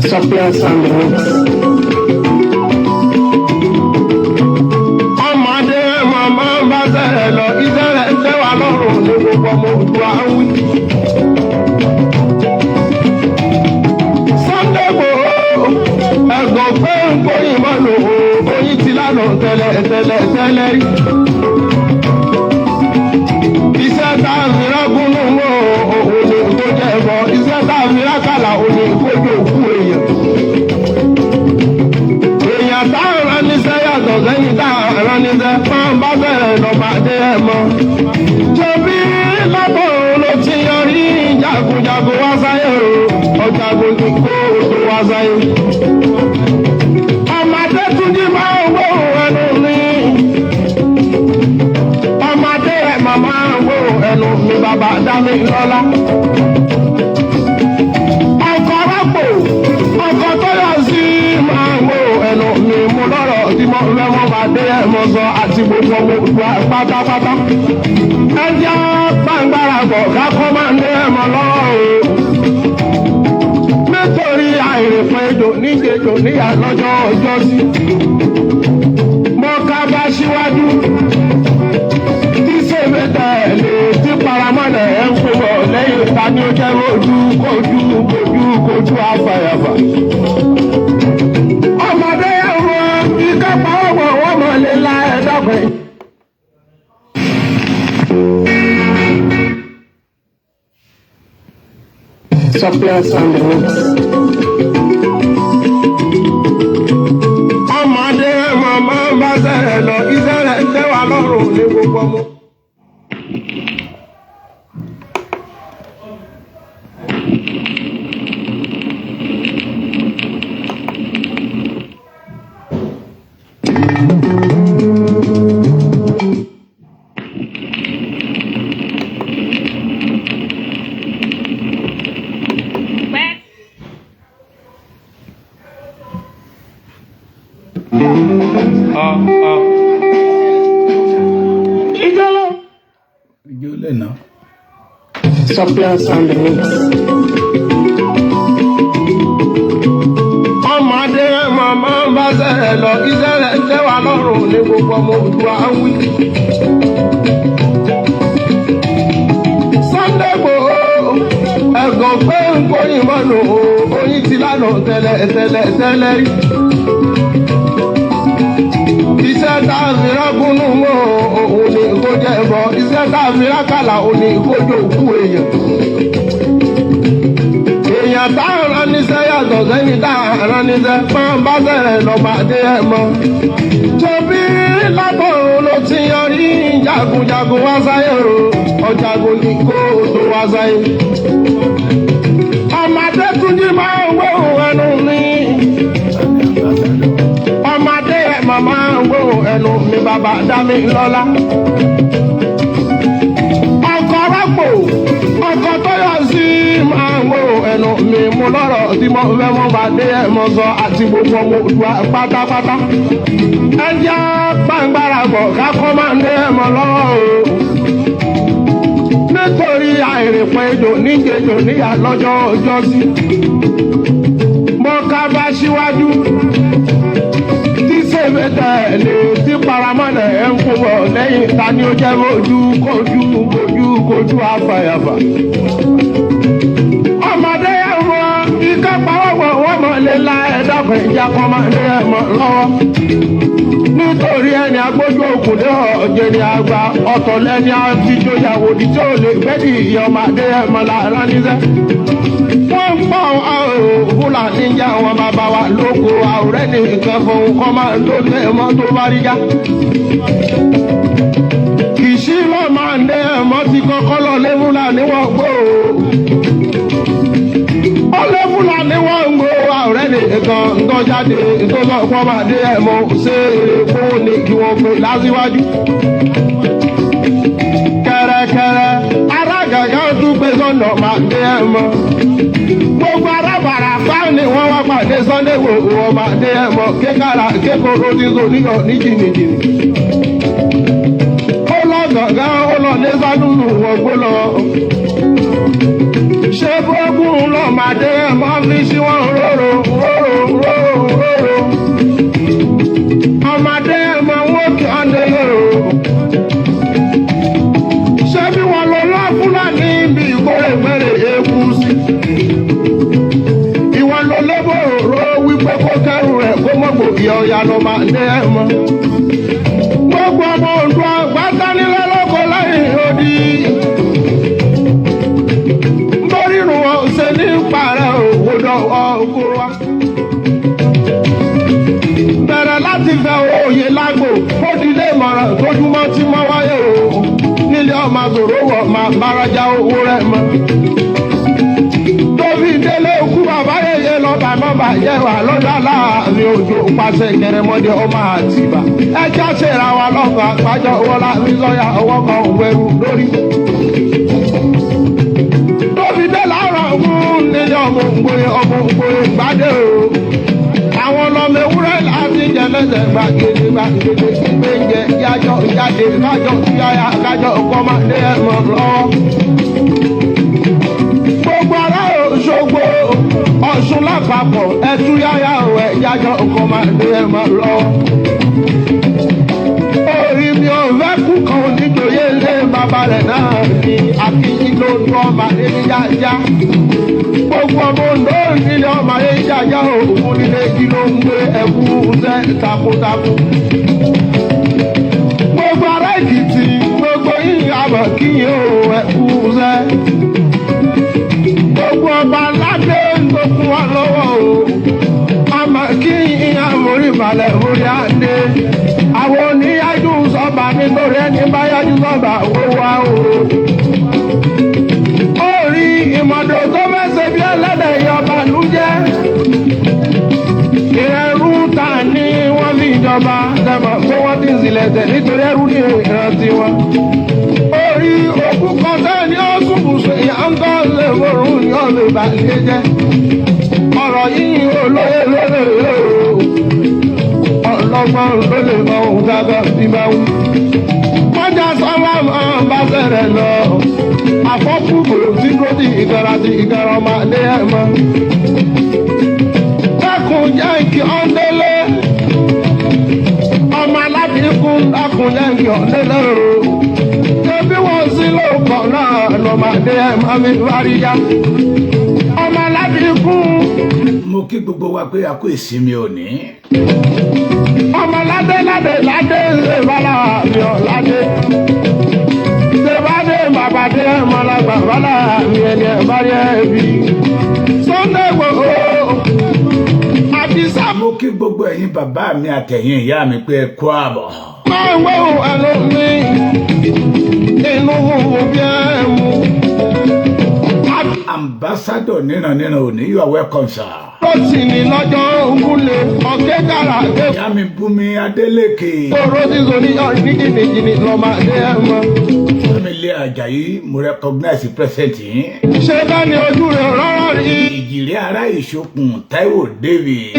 Surplus on the mix. Ọmọdé màmá bá sẹ̀rẹ̀ lọ, iṣẹ́ rẹ̀ ń tẹ́ wa lọ́rùn ní gbogbo ọmọ Oòduà ń wí. Sunday Igboho, ẹ̀gbọ́n pé ń kóyìn mọ́nù oyin ti lánàá tẹ́lẹ̀ tẹ́lẹ̀ tẹ́lẹ̀ rí. Iṣẹ́ tá a fi rágún ló ń wò òun ni kó jẹ́ ẹ̀bọ. Iṣẹ́ tá a fi rákàlà òun ni kó jẹ́ òkú èèyàn. Èèyàn tá a rán níṣẹ́ yàtọ̀ sẹ́yìn tá a rán níṣẹ́ máa ń bá bẹ̀rẹ̀ lọ́mọdé ẹ̀ mọ́. Tóbi lábọ̀ ló ti yọrí jagunjagun wá sáyé o, ọ̀jagun ní kó o tó wá sáyé. Ọmọdé Túnjí máa ń wò ẹnu mi. Ọmọdé ẹ̀ màmá ń wò ẹnu mi, bàbá dá mi lọ́lá. Ọkọ̀ rọ́pò ọkọ̀ tó yọ sí máa ń wò ẹnu mi, mú lọ́rọ̀ tí mo fẹ́ mọ́ máa dé ẹ̀ mọ́ sọ àti gbogbo ọmọ Oòduà pátápátá. Ẹ jẹ́ pàǹgbára bọ̀ kákọ́ máa ń dé ẹ̀ mọ́ lọ́wọ́ o. Nítorí àìrèpọ̀ ejò níjejò níyà lọ́jọ́ ọjọ́ sí. Mo ká bá síwájú tí sèmi tẹ̀lé tí paramọ́lẹ̀ ẹ̀ ń pè wọ̀ lẹ́yìn ta ni ó jẹ́ ojú kojú kojú kojú àfàyàfà. Ọmọdé wọn kíkọ́ pàwọ́ wọ́n mọ̀ lé la ẹ̀dọ́gbìn. Surplus on the mix. Ọmọdé màmá bá sẹ̀rẹ̀ lọ, iṣẹ́ rẹ̀ ń tẹ́ wa lọ́rùn ní gbogbo ọmọ. Ìjọba. Ijó lẹ́nà. Surplus on the mix. Ọmọdé màmá bá sẹ̀rẹ̀ lọ, iṣẹ́ rẹ̀ ń tẹ́ wa lọ́rùn ní gbogbo ọmọ Oòduà ń wí. Sunday Igboho, ẹ̀gàn pé ń kóyìn mọ́nù oyin ti lánàá tẹ́lẹ̀ tẹ́lẹ̀ tẹ́lẹ̀ rí. Iṣẹ́ tá a fi rágúnú wò òun ni kó jẹ́ ẹ̀bọ. Iṣẹ́ tá a fi rákàlà òun ni kó jẹ́ òkú èèyàn. Èèyàn tá a rán níṣẹ́ yàtọ̀ sẹ́ni tá a rán níṣẹ́ máa ń bá sẹ̀rẹ̀ lọ́mọdé ẹ̀ mọ́. Tóbi lábọ̀ ló ti yọrí jagunjagun wá sáyé o, ọ̀jagun ní kó o tó wá sáyé. Ọmọdé Túnjí máa ń wò ẹnu mi. Ọmọdé ẹ̀ màmá ń wò ẹnu mi, bàbá dá mi lọ́lá. Ọkọ̀ rọ́pò ọkọ̀ tó yọ sí máa ń wò ẹnu mi, mú lọ́rọ̀ tí mo fẹ́ mọ́ bá dé ẹ̀ mọ́ sọ àti gbogbo ọmọ Oòduà pátápátá. Ẹ jẹ́ pàǹgbára bọ̀ kákọ́ máa ń dé ẹ̀ mọ́ lọ́wọ́ o. Nítorí àìrèpọ̀ ejò níjejò níyà lọ́jọ́ ọjọ́ sí. Mo ká bá síwájú tí sèmi tẹ̀lé tí paramọ́lẹ̀ ẹ̀ ń kó wọ̀ lẹ́yìn ta ni ó jẹ́ ojú kojú kojú kojú àfàyàfà. Ọmọdé wọn ikọ́ pàwọ́ wọ́n mọ̀ lé la ẹ̀dọ́gbọ̀n ìjà kan máa lé ẹ̀ mọ́ lọ́wọ́. Nítorí ẹni agbójú òkùnlé ọ̀jẹ̀ ni àgbà ọ̀tọ̀ lẹ́ni àtijọ́yàwó tí ó lè gbẹ́dì ìyá ọmọdé ẹ̀ mọ́ lára níṣẹ́. Wọ́n ń pọ̀ Fúlàní jẹ́ àwọn bàbá wa lóko àwòrán nìkan fún kọ́ máa ló lé mọ́ tó bá rí já. Kìsì ló máa ń dé ẹ̀mọ́ ti kọ́kọ́ lọ lé Fúlàní wọ́n gbó o. Ó lé Fúlàní wọ́n gbó àwòrán nìkan tó jáde tó sọ fún ọmọdé ẹ̀mọ́ ṣé èrè kó ní kí wọ́n pè lásìwájú. Kẹ̀rẹ̀kẹ̀rẹ̀ arágàgà tún gbé sọ́nà máa dé ẹ̀mọ́. Gbogbo arábàrà fáwọn ni wọ́n wá pàdé Sunday Igboho ọmọdé ẹ̀mọ́ kékàrà kékòrò ti so níyọ̀ ní jìnnìjìnnì. Ó lọ gàngán ó lọ ní sádùnù wọ́n gbó lọ. Ṣé bógún lọ́mọdé ẹ̀mọ́ fi sí wọn róró? ló máa ní ẹ̀ mọ́. Gbogbo ọmọ Oǹdó àgbátánilẹ́ lóko lẹ́yìn odi. Bórírun ọ̀sẹ̀ ní parẹ́ òwòdọ̀ ọkọ wa. Bẹ̀rẹ̀ láti fẹ́ òye lágbo, ó dilé ìmọ̀ràn tójúmọ́ tí mọ́ wáyé o. Nílé ọmọ àzòrò wọ̀ máa báraja owó rẹ̀ mọ́. Tóbi délé okú bàbá yẹyẹ lọ́ba mọ́ba yẹ wà lọ́dọ̀ aláàfin òjò pàṣẹ kẹrẹmọdé ọmọ àtìbà. Ẹja ṣèrà wa lọ́kàn àgbájọ wọlá mi sọ́yà ọwọ́ kan òwẹ́rù lórí. Tóbi dé láàárọ̀ fún nílé ọmọ òǹgbòye ọmọ òǹgbòye gbadé o. Àwọn ọlọ́mọ ewúrẹ́ láti jẹ lẹ́sẹ̀ gbàgede gbàgede gbẹ̀ǹjẹ yájọ jáde kájọ túyáyá kájọ kọ́mọdé ẹ̀ mọ̀ lọ́wọ́. Gbogbo ará Òṣogbo Ọ̀ṣun lápapọ̀ ẹtúyáyá ò ẹ̀ yájọ kọ́mọdé ẹ̀ mọ̀ lọ́wọ́. Orí mi ò fẹ́ kú kan nítorí ilé bàbá rẹ̀ náà ni akínyìn ló ń tọ́ ọmọ adé ní yáyá. Gbogbo ọmọ Oǹdó nílé ọmọ adé ní yáyá òun nílé kí ló ń gbé ẹkú sẹ́ takuntakun. Gbogbo ará Èkìtì gbogbo yìí àmọ̀ kíyìn ó ẹkú sẹ́. Gbogbo ọba aládé tó kún wa lọ́wọ́ o. Àmọ̀ kíyìn àmórí balẹ̀ orí adé. Àwọn oníyájú sọ́ba nítorí ẹni bá yájú sọ́ba owó wa o. Orí ìmọ̀dò tó fẹ́ ṣe bí ẹlẹ́dẹ̀ yọba ló jẹ́. Ìrẹ̀rú ta ni wọ́n fi ìjọba dẹ̀mọ̀ pé wọ́n ti ń sílẹ̀ tẹ̀ nítorí ẹrú ní ìrántí wọn. Orí òkú kan tẹ́ ni ó sùn bùsùn ìyá ń tọ́ lè mọ̀rún ní ọ̀lẹ́ ìbàlẹ̀ jẹ́. Ọ̀rọ̀ yìí olóyè lóye o. Ọlọ́gbọ́n ló lè mọ ohun dáadáa sí bá wù. Mọ́jà sọ́lá máa bá sẹ̀rẹ̀ lọ. Àfọ́kù kò tí kò tí ìkara tí ìkara ọmọ adé ẹ̀ mọ́. Dákun jẹ́ kí ọ́n délé. Ọmọ aládìkún dákun jẹ́ kí ọ́n délé o. Ṣébí wọ́n sí lóòkọ̀ náà lọ́mọ adé ẹ̀ máa fi fáríyá. Ọmọ aládìkún. Mo kí gbogbo wa pé a kú ìsinmi òní. Ọmọ ládé ládé ládé ṣe bala mi ò ládé. Ṣe bá dé bàbá dé mọ́lágbà bala mi ẹni ẹ̀ bá rí ẹ bí. Sunday Igboho Àdìsá Mo kí gbogbo ẹ̀yin bàbá mi àtẹ̀yin ìyá mi pé ẹ kú àbọ̀. Máa ń gbóhùn ẹnu mi inú funfun bí ẹ mú. Ambassador níranníran òní, you are welcome, sir. Ló sì ní lọ́jọ́ ògúnlé ọ̀kẹ́ kàrà dé. Ìyá mi Bùnmi Adélékè. Kóró sísọ ní ọ̀ní jìnnìjìnnì lọ́mọdé ẹ̀ mọ́. Family Ajayi, mo recognize present yín. Ṣé bá ní ojú rẹ̀ rọ́rọ́ rí? Ìjìrẹ́ ará Ìṣokùn Táíwò David.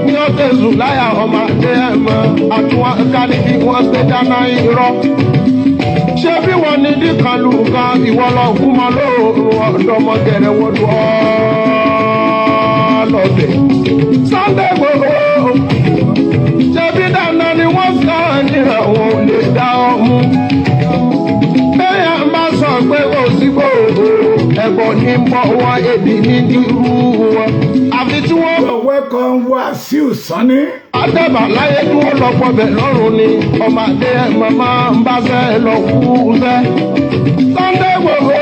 Ní ọ̀tẹ̀ sùn láyà ọmọdé ẹ̀ mọ́ àtúwọ̀n kárí bí wọ́n ṣe dáná irọ́. Ṣé bí wọ́n ní díkanlù kan ìwọ lọ kú mọ́ lóòrùn ọ̀dọ́mọgẹ̀rẹ̀ wọ́n lu ọ́ lọ́bẹ̀. Sunday Igboho ṣé bí dáná ni wọ́n sọ níra òun lè dá ọ mú. Bẹ́ẹ̀ bá sọ pé kò sí gbòòrò ẹ̀bọ̀ ní bọ̀ wọ́n èdè ní irú wọn. Àfi tí wọ́n You are welcome, Wàsíù Sanni. Adẹ́bà láyé tí wọ́n lọ pọ̀bẹ̀ lọ́rùn ni ọmọdé màmá ń bá fẹ́ lọ kú fẹ́. Sunday Igboho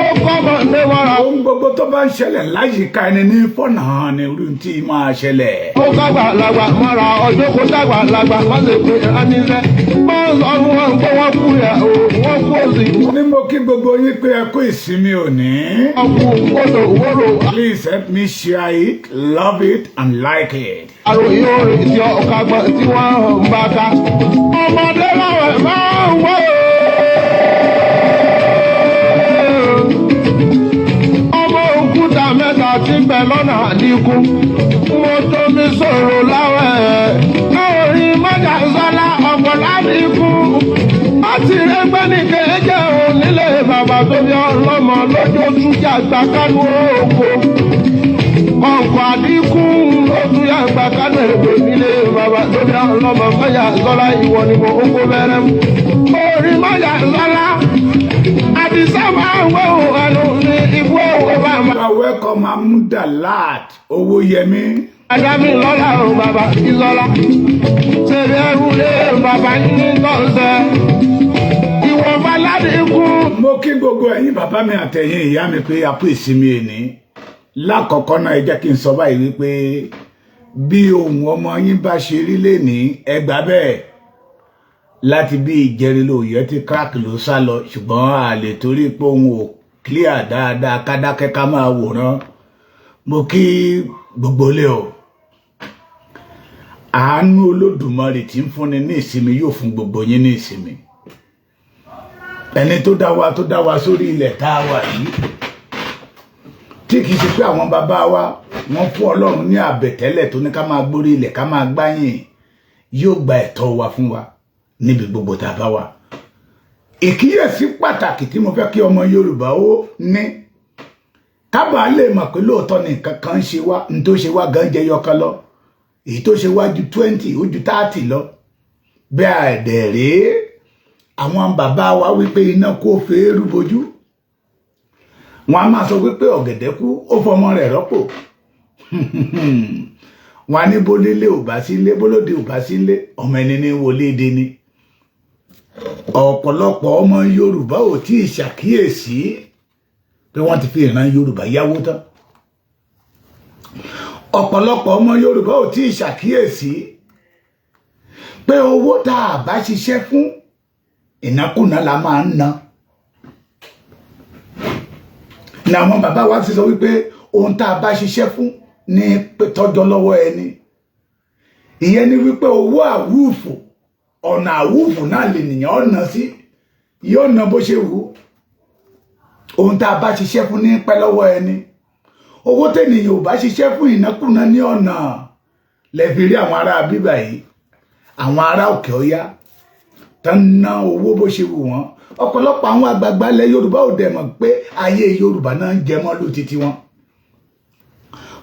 ó kọ́ ọmọdé wàrà. Ohun gbogbo tó bá ń ṣẹlẹ̀ láyìíká ẹni ní fọ̀nà hàn ní irú tí máa ṣẹlẹ̀. Ó kágbà làgbà mọ́ra ọjọ́ kó dàgbà làgbà má ṣe pé ẹnìṣẹ́. Máa ń sọ fún wọn pé wọ́n kú yà ó wọ́n kú òsì. Ní mo kí gbogbo yín pé ẹ kú ìsinmi òní. Wọ́n kú odò wóró. Please help me share it, love it and like it. Àròyé orin tí ọ̀ka gbọ́n tí wọ́n ń bá ká. Ọmọdé láwọn máa ń wọ́ ọmọ òkúta mẹ́ta tí ń bẹ lọ́nà àdínkù. Mo tó mi sọ̀rọ̀ láwẹ̀ lórí mọ́jà sọ́lá ọ̀pọ̀ ládìkú. Ó ti rẹ́gbẹ́ ní kéèké òun nílé bàbá tó bí ọlọ́mọ lójoojú jàgbá kánú oko. Kọ̀ǹkọ̀ àdínkù ló tún yàgbá kánú èdè nílé bàbá tó bí ọlọ́mọ mọ́jà sọ́lá ìwọ ni mo ń kó bẹ́rẹ̀ mú. Orí mọ́jà sọ́lá àdìsá máa ń wé òun ẹnu ní ibú òun bá máa. You are welcome. Welcome, Amudalat Owóyẹmí. Adámi lọ́la o, bàbá Ìsọlá. Ṣèlú ẹrú lé bàbá ní tọ́sẹ̀. Ìwọ̀nba ládìkú. Mo kí gbogbo ẹ̀yin bàbá mi àtẹ̀yin ìyá mi pé a kú ìsinmi èní. Lákọ̀ọ́kọ́ náà, ẹ jẹ́ kí n sọ báyìí wípé bí ohun ọmọ yín bá ṣe rí lénìí, ẹ gbà bẹ́ẹ̀. Láti bí ìjẹrin lóòyẹ́ tí crack ló sá lọ, ṣùgbọ́n a lè torí pé òun ò clear dáadáa ká dákẹ́ ká máa wòran. Mo kí gbogbo ilé o. Àánú Olódùmarè tí ń fúnni ní ìsinmi yóò fún gbogbo yín ní ìsinmi. Ẹni tó dá wa, tó dá wa sórí ilẹ̀ tá a wà yìí, tí kìí ṣe pé àwọn bàbá wa wọ́n fún Ọlọ́run ní àbẹ̀tẹ́lẹ̀ tó ní ká máa gbórí ilẹ̀ ká máa gbáyìn, yóò gba ẹ̀tọ́ wa fún wa níbi gbogbo tá a bá wà. Ìkíyèsí pàtàkì tí mo fẹ́ kí ọmọ Yorùbá ó ní, kábàá lè mọ̀ pé lóòótọ́ ni nǹkan kan ń ṣe wá. Ní tó ṣe wá gan jẹyọ kan lọ, èyí tó ṣe wá ju 20, ó ju 30 lọ. Bẹ́ẹ̀ ẹ̀dẹ̀ rèé, àwọn bàbá wa wípé iná kó fèérú bojú. Wọn a máa sọ wípé ọ̀gẹ̀dẹ̀ kú, ó fọmọ rẹ̀ rọ́pò. Wọn a ní bólélé ò bá sílé, bólóde ò bá sílé, ọmọ ẹni ní wọlé dé ni. Ọ̀pọ̀lọpọ̀ ọmọ Yorùbá ò tí ì ṣàkíyèsí pé wọ́n ti fi ìran Yorùbá yáwó tán. Ọ̀pọ̀lọpọ̀ ọmọ Yorùbá ò tí ì ṣàkíyèsí pé owó tá a bá ṣiṣẹ́ fún, ìnákúnà la máa ń ná. Ní àwọn bàbá wa ti sọ wípé ohun tá a bá ṣiṣẹ́ fún ní tọ́jọ́ lọ́wọ́ ẹni. Ìyẹn ni wípé owó àwùfù, ọ̀nà àwùfù náà lè nìyàn ọ̀nà sí, yóò ná bó ṣe wù. Ohun tá a bá ṣiṣẹ́ fún ní pẹ́ lọ́wọ́ ẹni. Owó tènìyàn ò bá ṣiṣẹ́ fún, ìnákúnà ní ọ̀nà. Lẹ́fi rí àwọn ará bíbà yìí, àwọn ará òkè ọ̀yá tán ná owó bó ṣe wù wọ́n. Ọ̀pọ̀lọpọ̀ àwọn àgbààgbà ilẹ̀ Yorùbá ò dẹ̀ mọ̀ pé ayé Yorùbá náà ń jẹ mọ́ lù títí wọn.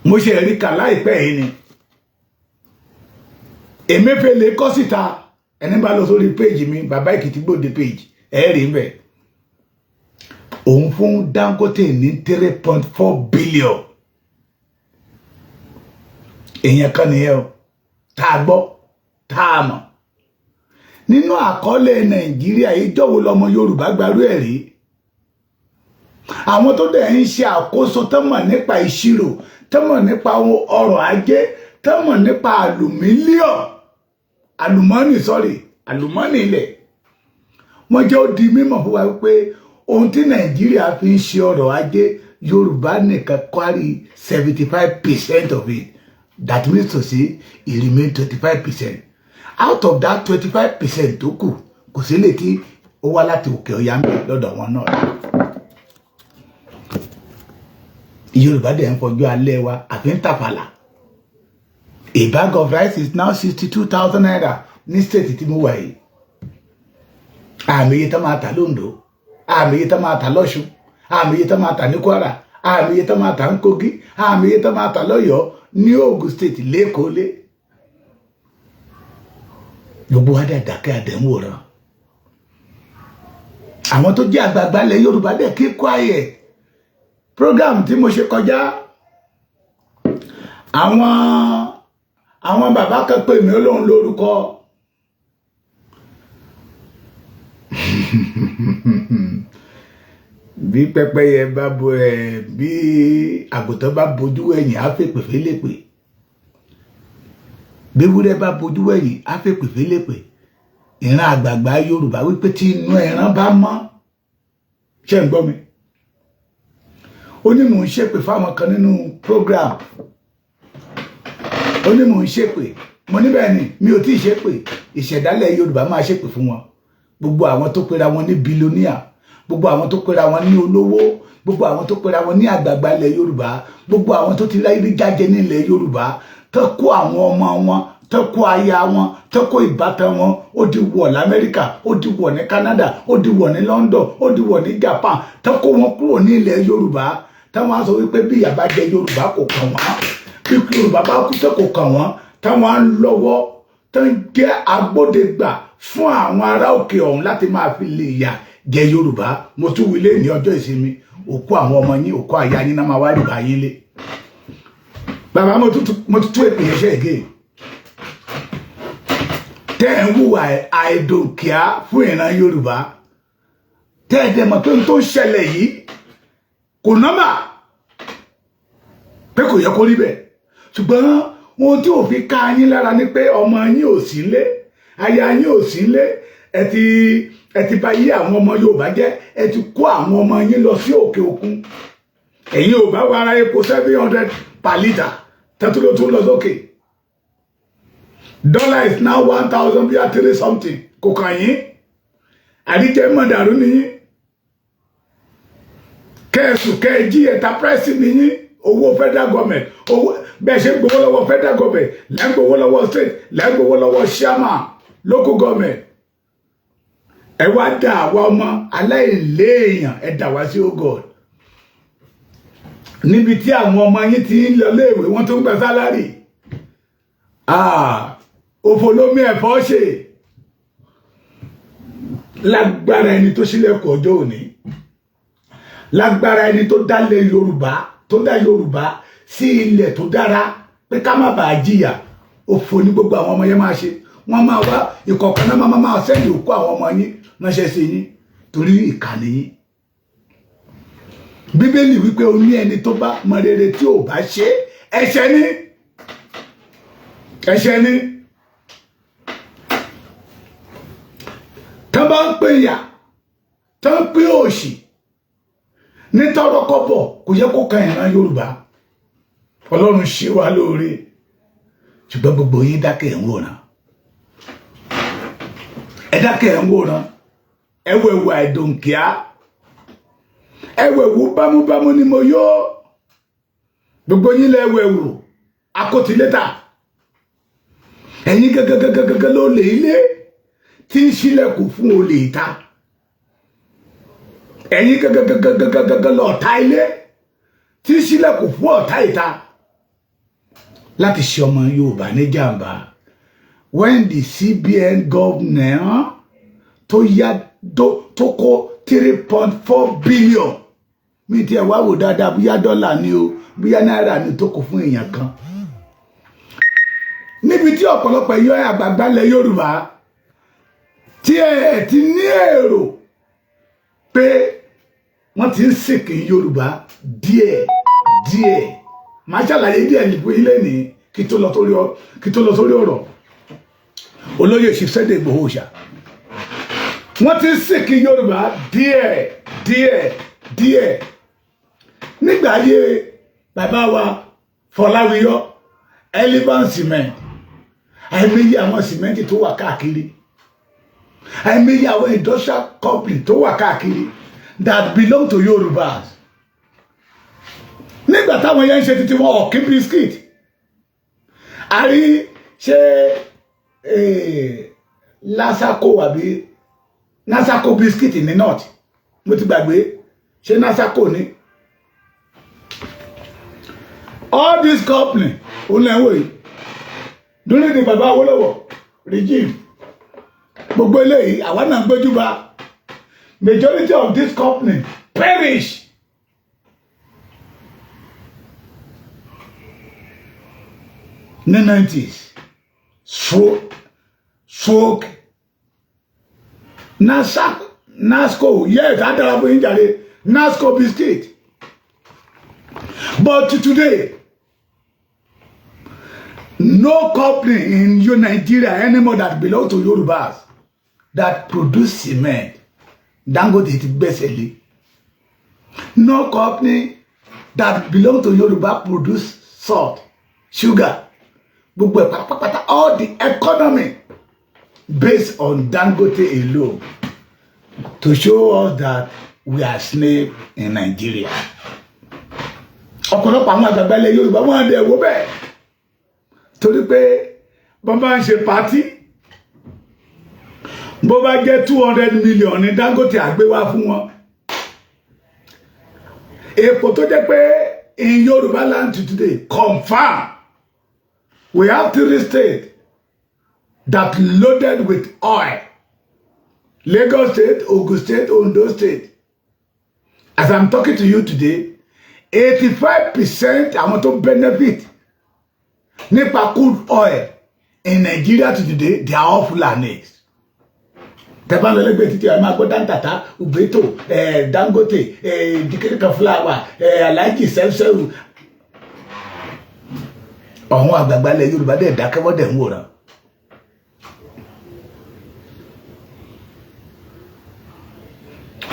Mo ṣe ẹ̀rí kà láìpẹ́ yìí ni Emefiele kọ́ síta. Ẹni bá lọ sórí page mi, Bàbá Èkìtì Gbòde page, ẹ̀ rí mbẹ̀. Òun fún Dangote ní 3.4 billion. Èèyàn kan nìyẹn o tá a gbọ́, tá a mọ̀ nínú àkọọ́lẹ̀ Nàìjíríà. Ìjọ́wò lọmọ Yorùbá gbarú ẹ̀ rí? Àwọn tó dẹ̀ ń ṣe àkóso, tó mọ̀ nípa ìṣirò, tó mọ̀ nípa ọrọ̀ ajé, tó mọ̀ nípa àlùmílíọ̀ àlùmọ́nì, sọ́rí, àlùmọ́nì ilẹ̀, wọ́n jẹ́ ó di mímọ̀ fún wa wípé ohun tí Nàìjíríà fi ń ṣe ọrọ̀ ajé, Yorùbá nìkan carry 75% of it. That means to say it remain 25%. Out of that 25% tó kù, kò sí lè tí ó wá láti òkè ọ̀yà ń bẹ̀ lọ́dọ̀ wọn náà. Yorùbá dẹ̀ ń fọjú alẹ́ wa àfi ń tàfàlà. A bag of rice is now ₦62,000 ní state tí mo wà yìí. Àmì iye tó máa tà lóńdó, àmì iye tó máa tà lọ́ṣun, àmì iye tó máa tà ní Kwara, àmì iye tó máa tà ní Kogi, àmì iye tó máa tà lọ́yọ̀ọ́, ní Ògùn State, lẹ́kọ̀ọ́ lé. Gbogbo wa dẹ̀ dákẹ́ àdẹ̀wòrán. Àwọn tó jẹ́ àgbààgbà ilẹ̀ Yorùbá dẹ̀ keep quiet. Program tí mo ṣe kọjá, àwọn bàbá kan pè mí, olóhùn lórúkọ bí pẹ́pẹ́yẹ bá bo ẹ, bí àgùntàn bá bojú ẹ̀yìn, á fèpè félèpè. Bí ewúrẹ́ bá bojú ẹ̀yìn, á fèpè félèpè. Ìran àgbààgbà Yorùbá wípé tí inú ẹran bá mọ́, ṣé ń gbọ́ mi? Ó ní mò ń ṣépè fáwọn kan nínú program. Ó ní mò ń ṣépè. Mo ní bẹ́ẹ̀ ni, mi ò tí ì ṣépè. Ìṣẹ̀dálẹ̀ Yorùbá máa ṣépè fún wọn. Gbogbo àwọn tó pera wọn ní billionaire, gbogbo àwọn tó pera wọn ní olówó, gbogbo àwọn tó pera wọn ní àgbààgbà ilẹ̀ Yorùbá, gbogbo àwọn tó ti ráyé jájẹ ní ilẹ̀ Yorùbá, tó kó àwọn ọmọ wọn, tó kó aya wọn, tó kó ìbátan wọn, ó di wọ̀ lamẹ́ríkà, ó di wọ̀ ní Canada, ó di wọ̀ ní London, ó di wọ̀ ní Japan, tó kó wọn kúrò ní ilẹ̀ Yorùbá, táwọn á sọ wípé bí ìyà bá jẹ Yorùbá kò kàn wọ́n, bí Yorùbá bá kú tó kò kàn wọ́n, táwọn á lọ́wọ́ tó ń jẹ́ agbódegbà fún àwọn ará òkè ọ̀hún láti máa fi lè yà jẹ Yorùbá. Mo tún wílé ní ọjọ́ ìsinmi. Òkú àwọn ọmọ yín, òkú àyà yín náà máa wá rìbá yín lé. Bàbá, mo tún èpè yẹn ṣe ègé. Tẹ́ ẹ̀ ń hùwà àìdòkíá fún ìran Yorùbá, tẹ́ ẹ̀ dẹ̀ mọ̀ pé n tó ń ṣẹlẹ̀ yìí kò normal, pé kò yẹ kó rí bẹ́ẹ̀, ṣùgbọ́n ohun tí ò fi ká yín lára ni pé ọmọ yín ò sí lé, aya yín ò sí lé. Ẹ ti bà yí àwọn ọmọ Yorùbá jẹ́. Ẹ ti kó àwọn ọmọ yín lọ sí òkè òkun. Ẹ̀yin ò bá wa ra epo 700 per litre tẹ́túrò tún lọ sókè. Dollar is now 1,000 bíi three something. Kò kàn yín. Àdíjẹ́ mọ̀dàrú nìyí. Kẹ́ẹ̀sù kẹ́ẹ̀jí enterprise nìyí. Owó federal government, owó bẹ́ẹ̀ ṣe ń gbowó lọ́wọ́ federal government, lẹ́ ń gbowó lọ́wọ́ state, lẹ́ ń gbowó lọ́wọ́ chairman local government. Ẹ wá dá àwa ọmọ aláìléèyàn, ẹ dà wá sí. Oh God, níbi tí àwọn ọmọ yín ti ń lọ léèwé, wọ́n tún gba salary. Òfò lómi ẹ̀fọ́ ṣe. Lágbára ẹni tó ṣílẹ̀kùn ọjọ́ òní, lágbára ẹni tó dálé Yorùbá, tó dá Yorùbá sí ilẹ̀ tó dára, pé ká má bàa jìyà òfò ní gbogbo àwọn ọmọ yẹn máa ṣe. Wọ́n máa wá ìkọ̀ọ̀kan náà, máa sẹ́yìn òkú àwọn ọmọ yín ránṣẹ́ sí yín, torí ìkànnì yín. Bíbélì wípé o ní ẹni tó bá mọ rere tí ò bá ṣe, ẹ̀ṣẹ̀ ni, ẹ̀ṣẹ̀ ni. Tán bá ń pè yà, tán ń pè òṣì ní tọrọkọ́bọ̀, kò yẹ kó kan ìran Yorùbá. Ọlọ́run ṣe wá lóore, ṣùgbọ́n gbogbo yín dákẹ́, ẹ̀ ń wòran. Ẹ dákẹ́, ẹ̀ ń wòran. Ẹ wẹ̀wù àìdòǹkíá, ẹ wẹ̀wù bámúbámú ni mo yó. Gbogbo yín lẹ wẹ̀wù akótilétà. Ẹ̀yin gẹ́gẹ́gẹ́gẹ́gẹ́ ló lè ilé tí ń ṣílẹ̀kùn fún olè ìta. Ẹ̀yin gẹ́gẹ́gẹ́gẹ́gẹ́gẹ́ lọ́ọ̀ta ilé tí ń ṣílẹ̀kùn fún ọ̀tá ìta láti ṣe ọmọ Yorùbá ní jàǹbá. When the CBN governor tó yá tó kó 3.4 billion, mi tiẹ̀ wá wò dáadáa, bóyá dọ́là ni o, bóyá náírà ni, tó kó fún èèyàn kan, níbi tí ọ̀pọ̀lọpọ̀ ẹ̀yọ́ àgbààgbà ilẹ̀ Yorùbá tí ẹ ti ní èrò pé wọ́n ti ń sìnkì Yorùbá díẹ̀ díẹ̀. Màá ṣàlàyé díẹ̀ nípa ilé ní kí tó lọ sórí ọ̀rọ̀ olóyè Sunday Igboho ṣá. Wọ́n ti ń sìnkì Yorùbá díẹ̀ díẹ̀ díẹ̀. Nígbà ayé bàbá wa Fọláwíyọ, Elephant Cement, àìmọye àwọn sìmẹ́ǹtì tó wà káàkiri, àìmọye àwọn industrial company tó wà káàkiri that belong to Yorùbás. Nígbà táwọn yẹn ń ṣe títí wọn, ọ̀kín biscuit àrí ṣe Lasako àbí Nasako biscuit ní north, mo ti gbàgbé, ṣé Nasako ní. All this company òun lẹ́ ń wò yìí during the baba Awólọ́wọ̀ regime. Gbogbo eléyìí àwa náà gbójú bá. Majority of this company perish ní 90s. Stroke Nasco, yes, adara fún yín jàre, Nasco biscuit. But today, no company in your Nigeria anymore that belong to Yorubas that produce cement. Dangote ti gbẹ́sẹ̀ lé. No company that belong to Yoruba produce salt, sugar, gbogbo ẹ̀ pátápátá. All the economy based on Dangote alone, to show us that we are slave in Nigeria. Ọ̀pọ̀lọpọ̀ àwọn àgbàgbà ilẹ̀ Yorùbá, wọ́n dẹ̀ wó bẹ́ẹ̀, torí pé bọ́n bá ń ṣe party, bó bá jẹ́ 200 million ní Dangote àgbéwá fún wọn. Èpò tó jẹ́ pé in Yorùbá land today, confirm, we have three states that loaded with oil: Lagos State, Ogun State, Ondo State. As I'm talking to you today, 85% àwọn tó benefit nípa crude oil in Nigeria to today, they are all Fulanis. Tẹ́bá lọ lẹ́gbẹ̀ẹ́ títí, ẹ máa gbọ́ Dantata, Ubeto, Dangote, dikirika flour, Alhaji Sẹ́wùsẹ́wù. Ọ̀hún àgbààgbà ilẹ̀ Yorùbá dẹ̀ dákẹ́wọ́, dẹ̀ ń wòran.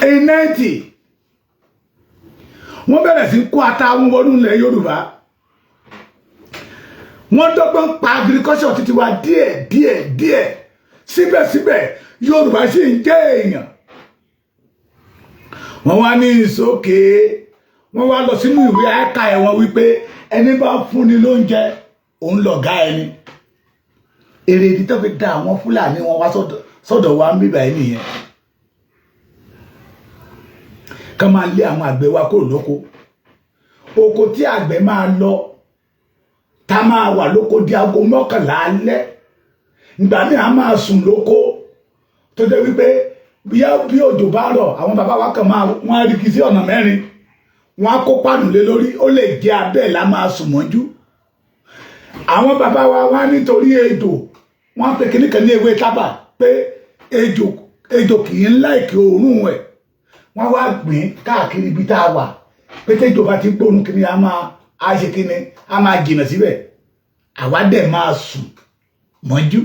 In 90, wọ́n bẹ̀rẹ̀ sí kó ata wọn wọnú ilẹ̀ Yorùbá. Wọ́n dọ́gbọ́n pa agriculture títí wa díẹ̀ díẹ̀ díẹ̀. Síbẹ̀síbẹ̀, Yorùbá sì ń jẹ́ èèyàn. Wọ́n wá ní ìsókè, wọ́n wá lọ sínú ìwé ẹ̀ka ẹ̀wọ̀n wípé ẹni bá fúnni lóúnjẹ, òun lọ̀gá ẹni. Èrè ìdí tó fi da àwọn Fúlàní wọn wá sọ́dọ̀ wa ń bíbà ẹ́ nìyẹn, ká máa lé àwọn àgbẹ̀ wa kúrò lóko. Oko tí àgbẹ̀ máa lọ, tá máa wà lóko di aago 11 alẹ́, ìgbà míì a máa sùn lóko, tó jẹ́ wípé bí òjò bá rọ̀, àwọn bàbá wa kàn máa wọ́n á rí kí sí ọ̀nà mẹ́rin, wọ́n á kó pàánù lé lórí, ó lè jẹ́ abẹ́ la máa sùn mọ́jú. Àwọn bàbá wa wá nítorí ejò, wọ́n á pe kíní kan ní ewé tábà, pé ejò kì í like òórùn ẹ̀. Wọ́n wá gbìn káàkiri ibi tá a wà, pé tẹ́jò bá ti gbóòórùn kíní, a máa á ṣe kíní, a máa jìnà síbẹ̀. Àwa dẹ̀ máa sùn mọ́jú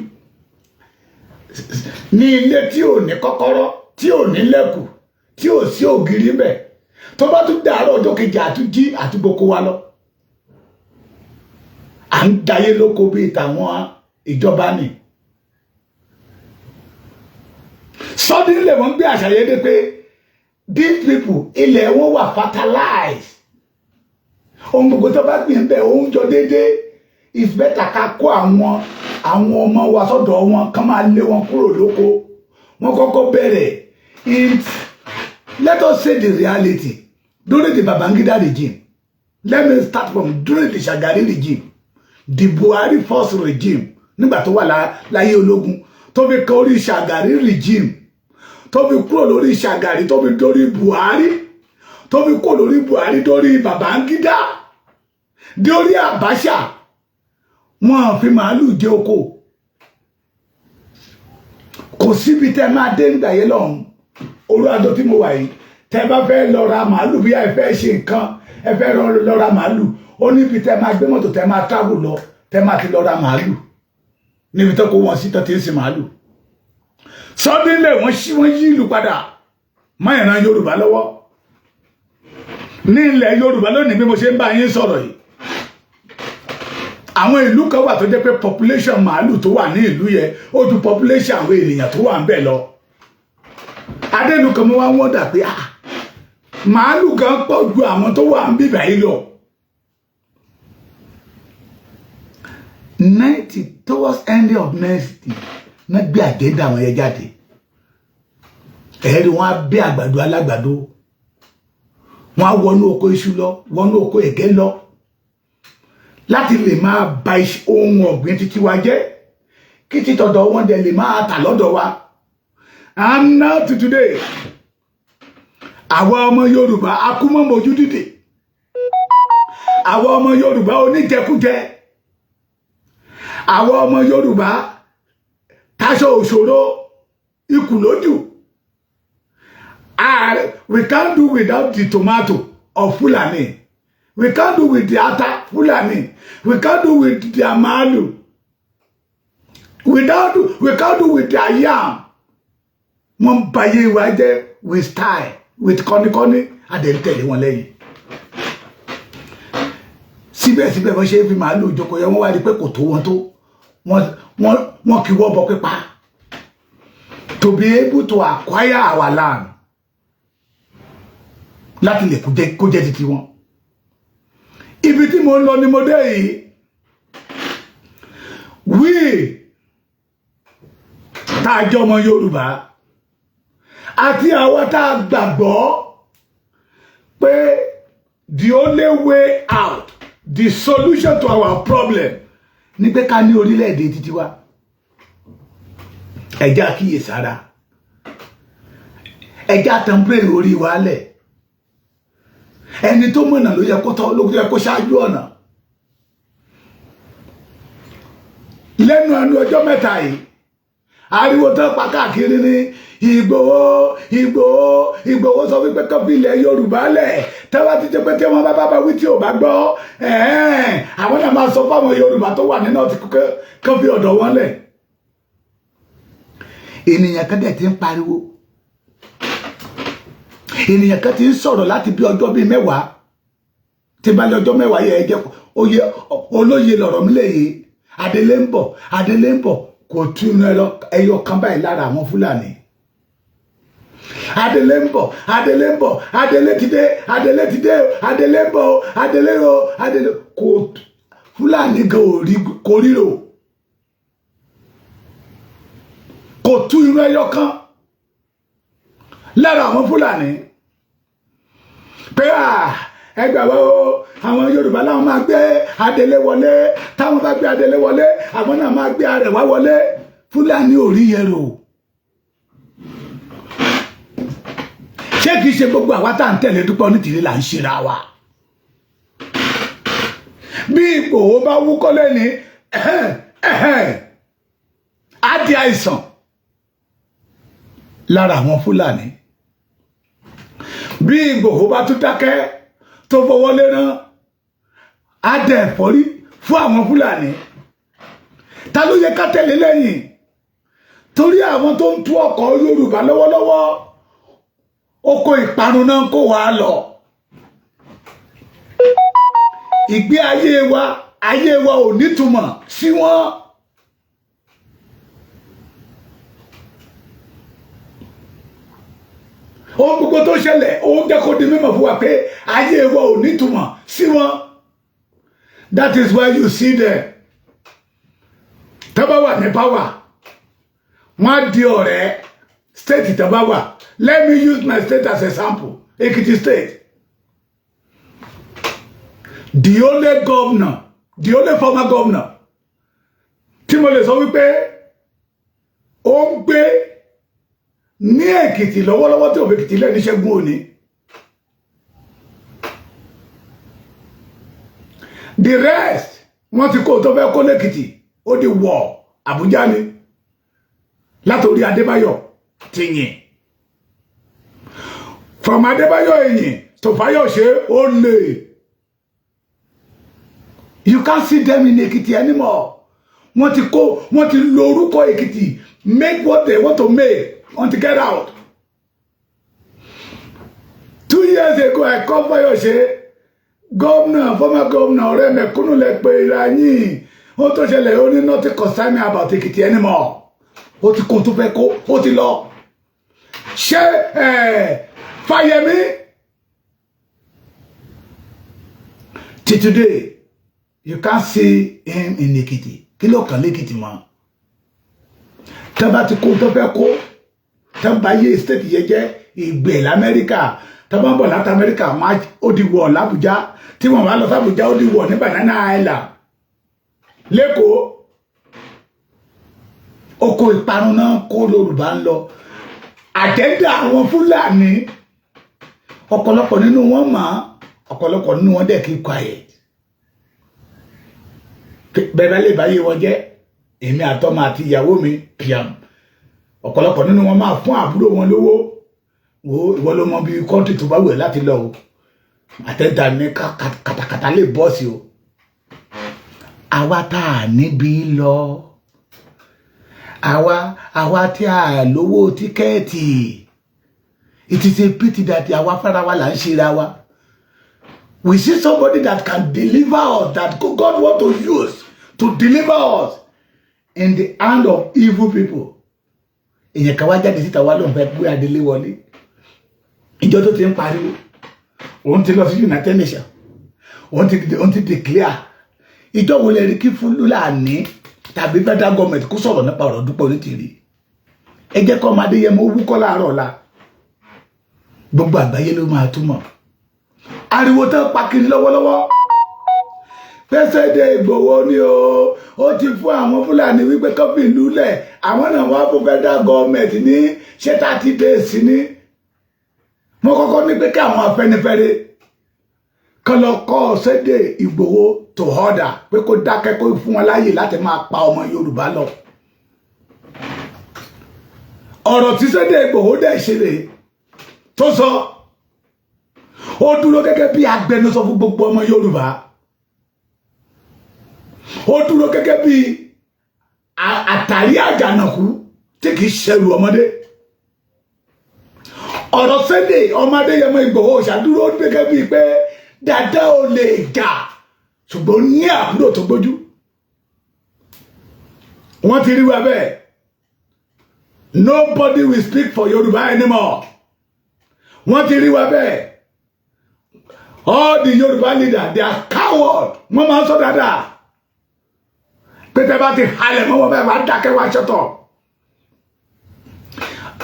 ní ilé tí ò ní kọ́kọ́rọ́, tí ò ní lẹ́kù, tí ò sí ògiri mbẹ̀. Tó bá tún dàárọ̀ ọjọ́ kejì, àtúnjí àtúgbòkó wa lọ. À ń dayé lóko bíi tàwọn ìjọba ni. Suddenly, wọ́n gbé àṣà yẹn dé pé these people, ilẹ̀ wọn wà fertilized, ohun gbogbo tó bá gbìn bẹ́ẹ̀, ó ń jọ déédéé. It's better ká kó àwọn ọmọ wa sọ́dọ̀ wọn, kán máa lé wọn kúrò lóko. Wọ́n kọ́kọ́ bẹ̀rẹ̀ in, let us say the reality, during the Babangida regime. Let me start from during the Shagari regime, the Buhari first regime, nígbà tó wà láyé ológun, tó fi kan orí Shagari regime, tó fi kúrò lórí Shagari, tó fi dórí Buhari, tó fi kúrò lórí Buhari, dórí Babangida, dórí Abacha, wọn fi màálù jẹ oko. Kò síbi tẹ máa dé nígbà yẹn lọ́hùn. Orú àjọ tí mo wà yìí, tẹ bá fẹ́ lọ ra màálù, bí ẹ fẹ́ ṣe nǹkan, ẹ fẹ́ lọ ra màálù, ó níbi tẹ máa gbé mọ́tò, tẹ máa travel lọ, tẹ máa ti lọ ra màálù níbi tó kó wọn sí, tó ti ń sin màálù. Suddenly, wọ́n ṣí, wọ́n yí ìlú padà má ìran Yorùbá lọ́wọ́. Ní ilẹ̀ Yorùbá lónìí, bí mo ṣe ń bá yín sọ̀rọ̀ yìí, àwọn ìlú kan wà tó jẹ́ pé population màálù tó wà ní ìlú yẹn, ó ju population àwọn ènìyàn tó wà ń bẹ̀ lọ. Adélu kan, mo wá wọ́n dà pé, ah, màálù kan pọ̀ ju àwọn tó wà ń bíbà yìí lọ. 90, towards end of 90, náà gbé agenda àwọn yẹn jáde. Ẹ̀rí wọn á bẹ́ àgbàdo alágbàdo, wọn á wọnú oko iṣu lọ, wọnú oko ẹ̀gẹ́ lọ, láti lè máa ba ohun ọ̀gbìn títí wa jẹ́, kí títọ̀dọ̀ wọn dẹ̀ lè máa tà lọ́dọ̀ wa. And now to today, àwa ọmọ Yorùbá akúmọ̀mọ́jú dìde, àwa ọmọ Yorùbá oníjẹkújẹ, àwa ọmọ Yorùbá táṣọ òṣòro ikù lójú. We can't do without the tomato of Fulani, we can't do with the ata Fulani, we can't do with their màálù, we can't do with their yam. Wọ́n ń bayé wa jẹ́ with style, with kọ́níkọ́ní, adẹ̀ntẹ̀lé wọn lẹ́yìn. Síbẹ̀síbẹ̀, wọ́n ṣe é fi màálù jókòó yẹn, wọ́n wá rí pé kò tó wọn tó wọ́n kì í wọ́ bọ pípa to be able to acquire our land, láti lè kó jẹ́ titi wọn. Ibi tí mo ń lọ ni mo dé yìí. We tá a jẹ́ ọmọ Yorùbá àti àwọn tá a gbàgbọ́ pé the only way out, the solution to our problem ní pé ká ní orílẹ̀-èdè títí wa, ẹ jẹ́ àkíyèsára, ẹ jẹ́ àtànpé orí wa lẹ̀. Ẹni tó mọ̀nà ló yẹ kó tọ́, ló yẹ kó ṣáájú ọ̀nà. Lẹ́nu ẹnu ọjọ́ mẹ́ta yìí, ariwo tó pa káàkiri ní Ìgbòho, Ìgbòho, Ìgbòho sọ wípé kó fi ilẹ̀ Yorùbá lẹ̀. Tẹ́wá ti jẹ́ pé tí wọ́n bá wí tí ò bá gbọ́, àwọn náà máa sọ fáwọn Yorùbá tó wà nínú ọtí kó fi ọ̀dọ̀ wọn lẹ̀. Ènìyàn kan dẹ̀ ti ń pariwo, ènìyàn kan ti ń sọ̀rọ̀ láti bí ọjọ́ bíi 10, tí bá lé ọjọ́ 10 yẹ, ẹ jẹ́ oyè olóye lọ̀rọ̀ mi léye. Adélé ń bọ̀, Adélé ń bọ̀, kò tún ẹyọ kan báyìí lára àwọn Fúlàní. Adélé ń bọ̀, Adélé ń bọ̀, Adélé ti dé, Adélé ti dé, Adélé ń bọ̀, Adélé o, Adélé kò Fúlàní gan ò rí, kò ríro, kò tú irun ẹyọ kan lára àwọn Fúlàní pé à ẹgbà wo àwọn Yorùbá láwọn máa gbé Adélé wọlé. Táwọn bá gbé Adélé wọlé, àwọn náà máa gbé Arẹwà wọlé. Fúlàní ò rí yẹn rò. Ṣé kìí ṣe gbogbo àwa tá à ń tẹ̀lé Dúpẹ́ Onítìrí là ń ṣera wa? Bí Ìgbòho bá wúkọ́ lẹ́ni, á di àìsàn lára àwọn Fúlàní. Bí Ìgbòho bá tún dákẹ́ tó fọwọ́ lérán, á dẹ̀ ẹ̀fọ́rí fún àwọn Fúlàní. Ta ló yẹ ká tẹ̀lé lẹ́yìn? Torí àwọn tó ń tú ọkọ̀ Yorùbá lọ́wọ́lọ́wọ́, oko ìparun náà kó wa lọ. Ìgbé ayé wa, ayé wa ò nítumọ̀ sí wọn. Ohun gbogbo tó ṣẹlẹ̀, ó ń jẹ́ kó di mímọ̀ fún wa pé ayé wa ò nítumọ̀ sí wọn. That is why you see them, tó bá wà ní power, wọ́n á di ọ̀rẹ́ state tó bá wà. Let me use my state as a sample, Ekiti State. The only governor, the only former governor tí mo lè sọ wípé ó ń gbé ní Èkìtì lọ́wọ́lọ́wọ́ tí òfin Èkìtì lẹ́ni, Ṣẹ́gun Òní. The rest, wọ́n ti kó tó fẹ́ kó lẹ́kìtì, ó di wọ̀ Àbújá ni, látòrí Adébáyọ̀ tìyìn, from Adébáyọ̀ ẹ̀yìn tó Fáyọ̀ṣe, ó lè. You can't see them in Èkìtì anymore. Wọ́n ti kó, wọ́n ti lo orúkọ Èkìtì make what they want to make, want to get out. 2 years ago, I called Fáyọ̀ṣe, gómìnà, former gómìnà, ọ̀rẹ́ mẹ̀kúnnù lẹ pé ìlà yín. Ó tó ṣẹlẹ̀, ó ní nothing concern me about Èkìtì anymore. Ó ti kó tó fẹ́ kó, ó ti lọ. Ṣé Fáyẹmí, till today you can't see him in Èkìtì. Kí ló kàn lẹ́kìtì mọ́? Tẹ́ bá ti kó tó fẹ́ kó, tẹ́ bá yé state yẹn jẹ́ ìgbẹ́ lamẹ́ríkà, tẹ́ bá ń bọ̀ láti Amẹ́ríkà, ó di wọ̀ l'Àbújá. Tí wọ́n bá lọ sàbújá, ó di wọ̀ ní Banana Island lẹ́kọ̀ọ́. Oko ìparun náà kó Yorùbá ń lọ. Àjẹ́dá àwọn Fúlàní, ọ̀pọ̀lọpọ̀ nínú wọn mọ̀, ọ̀pọ̀lọpọ̀ nínú wọn dẹ̀ keep quiet. Bẹ́ẹ̀ bá lè báyé wọn jẹ́, èmi àtọmọ àti ìyàwó mi piam. Ọ̀pọ̀lọpọ̀ nínú wọn máa fún àbúrò wọn lówó wo, ìwọ ló mọ bí country tó bá wù ẹ́ láti lọ o, àtẹ̀dá ní kàtàkàtà lè bọ́ọ̀sì o. Àwa tá a níbi lọ, àwa tí a lówó ticket, it is a pity that àwa fara wa là ń ṣera wa. We see somebody that can deliver us, that God want to use to deliver us in the hand of evil people. Èèyàn kan wá jáde síta, wá lóun fẹ́ gbé Adélé wọlé. Ìjọ tó ti ń pariwo, òun ti lọ sí United Nations, òun ti declare. Ìjọ wo lè rí kí Fúlàní tàbí federal government kó sọ̀rọ̀ nípa ọ̀rọ̀ Dúpẹ́ Onítìrí? Ẹ jẹ́ kọ́ ọmọ Adéyẹmọ wúkọ́ láàárọ̀ ọ̀la, gbogbo àgbáyé ló máa túmọ̀ ariwo tó pa kiri lọ́wọ́lọ́wọ́. Fẹsẹ̀dẹ̀ Ìgbòho ni o, ó ti fún àwọn Fúlàní wípé kó fi ìlú lẹ̀. Àwọn náà wá fún federal government ní ṣé 30 days ní. Mo kọ́kọ́ ní pé kí àwọn Afẹ́nifẹ́re Kán lọ kọ́ Sunday Ìgbòho to order pé kó dákẹ́, kó fún wọn láàyè láti máa pa ọmọ Yorùbá lọ. Ọ̀rọ̀ tí Sunday Ìgbòho dẹ̀ ṣe lè tó sọ, ó dúró gẹ́gẹ́ bí agbẹnusọ fún gbogbo ọmọ Yorùbá. Ó dúró gẹ́gẹ́ bí àtàrí àjànàkú tí kìí ṣẹrù ọmọdé. Ọ̀rọ̀ Sunday ọmọ Adéyẹmọ Ìgbòho ṣàdúró gẹ́gẹ́ bíi pé dada ò lè jà, ṣùgbọ́n ní àbúrò tó gbójú. Wọ́n ti rí wa bẹ́ẹ̀. Nobody will speak for Yorùbá anymore. Wọ́n ti rí wa bẹ́ẹ̀. All the Yorùbá leaders, they are coward. Wọ́n máa ń sọ dáadáa pé tẹ́ bá ti halẹ̀ mọ́ wọn bẹ́ẹ̀, wá dákẹ́, wá ṣọ́tọ̀.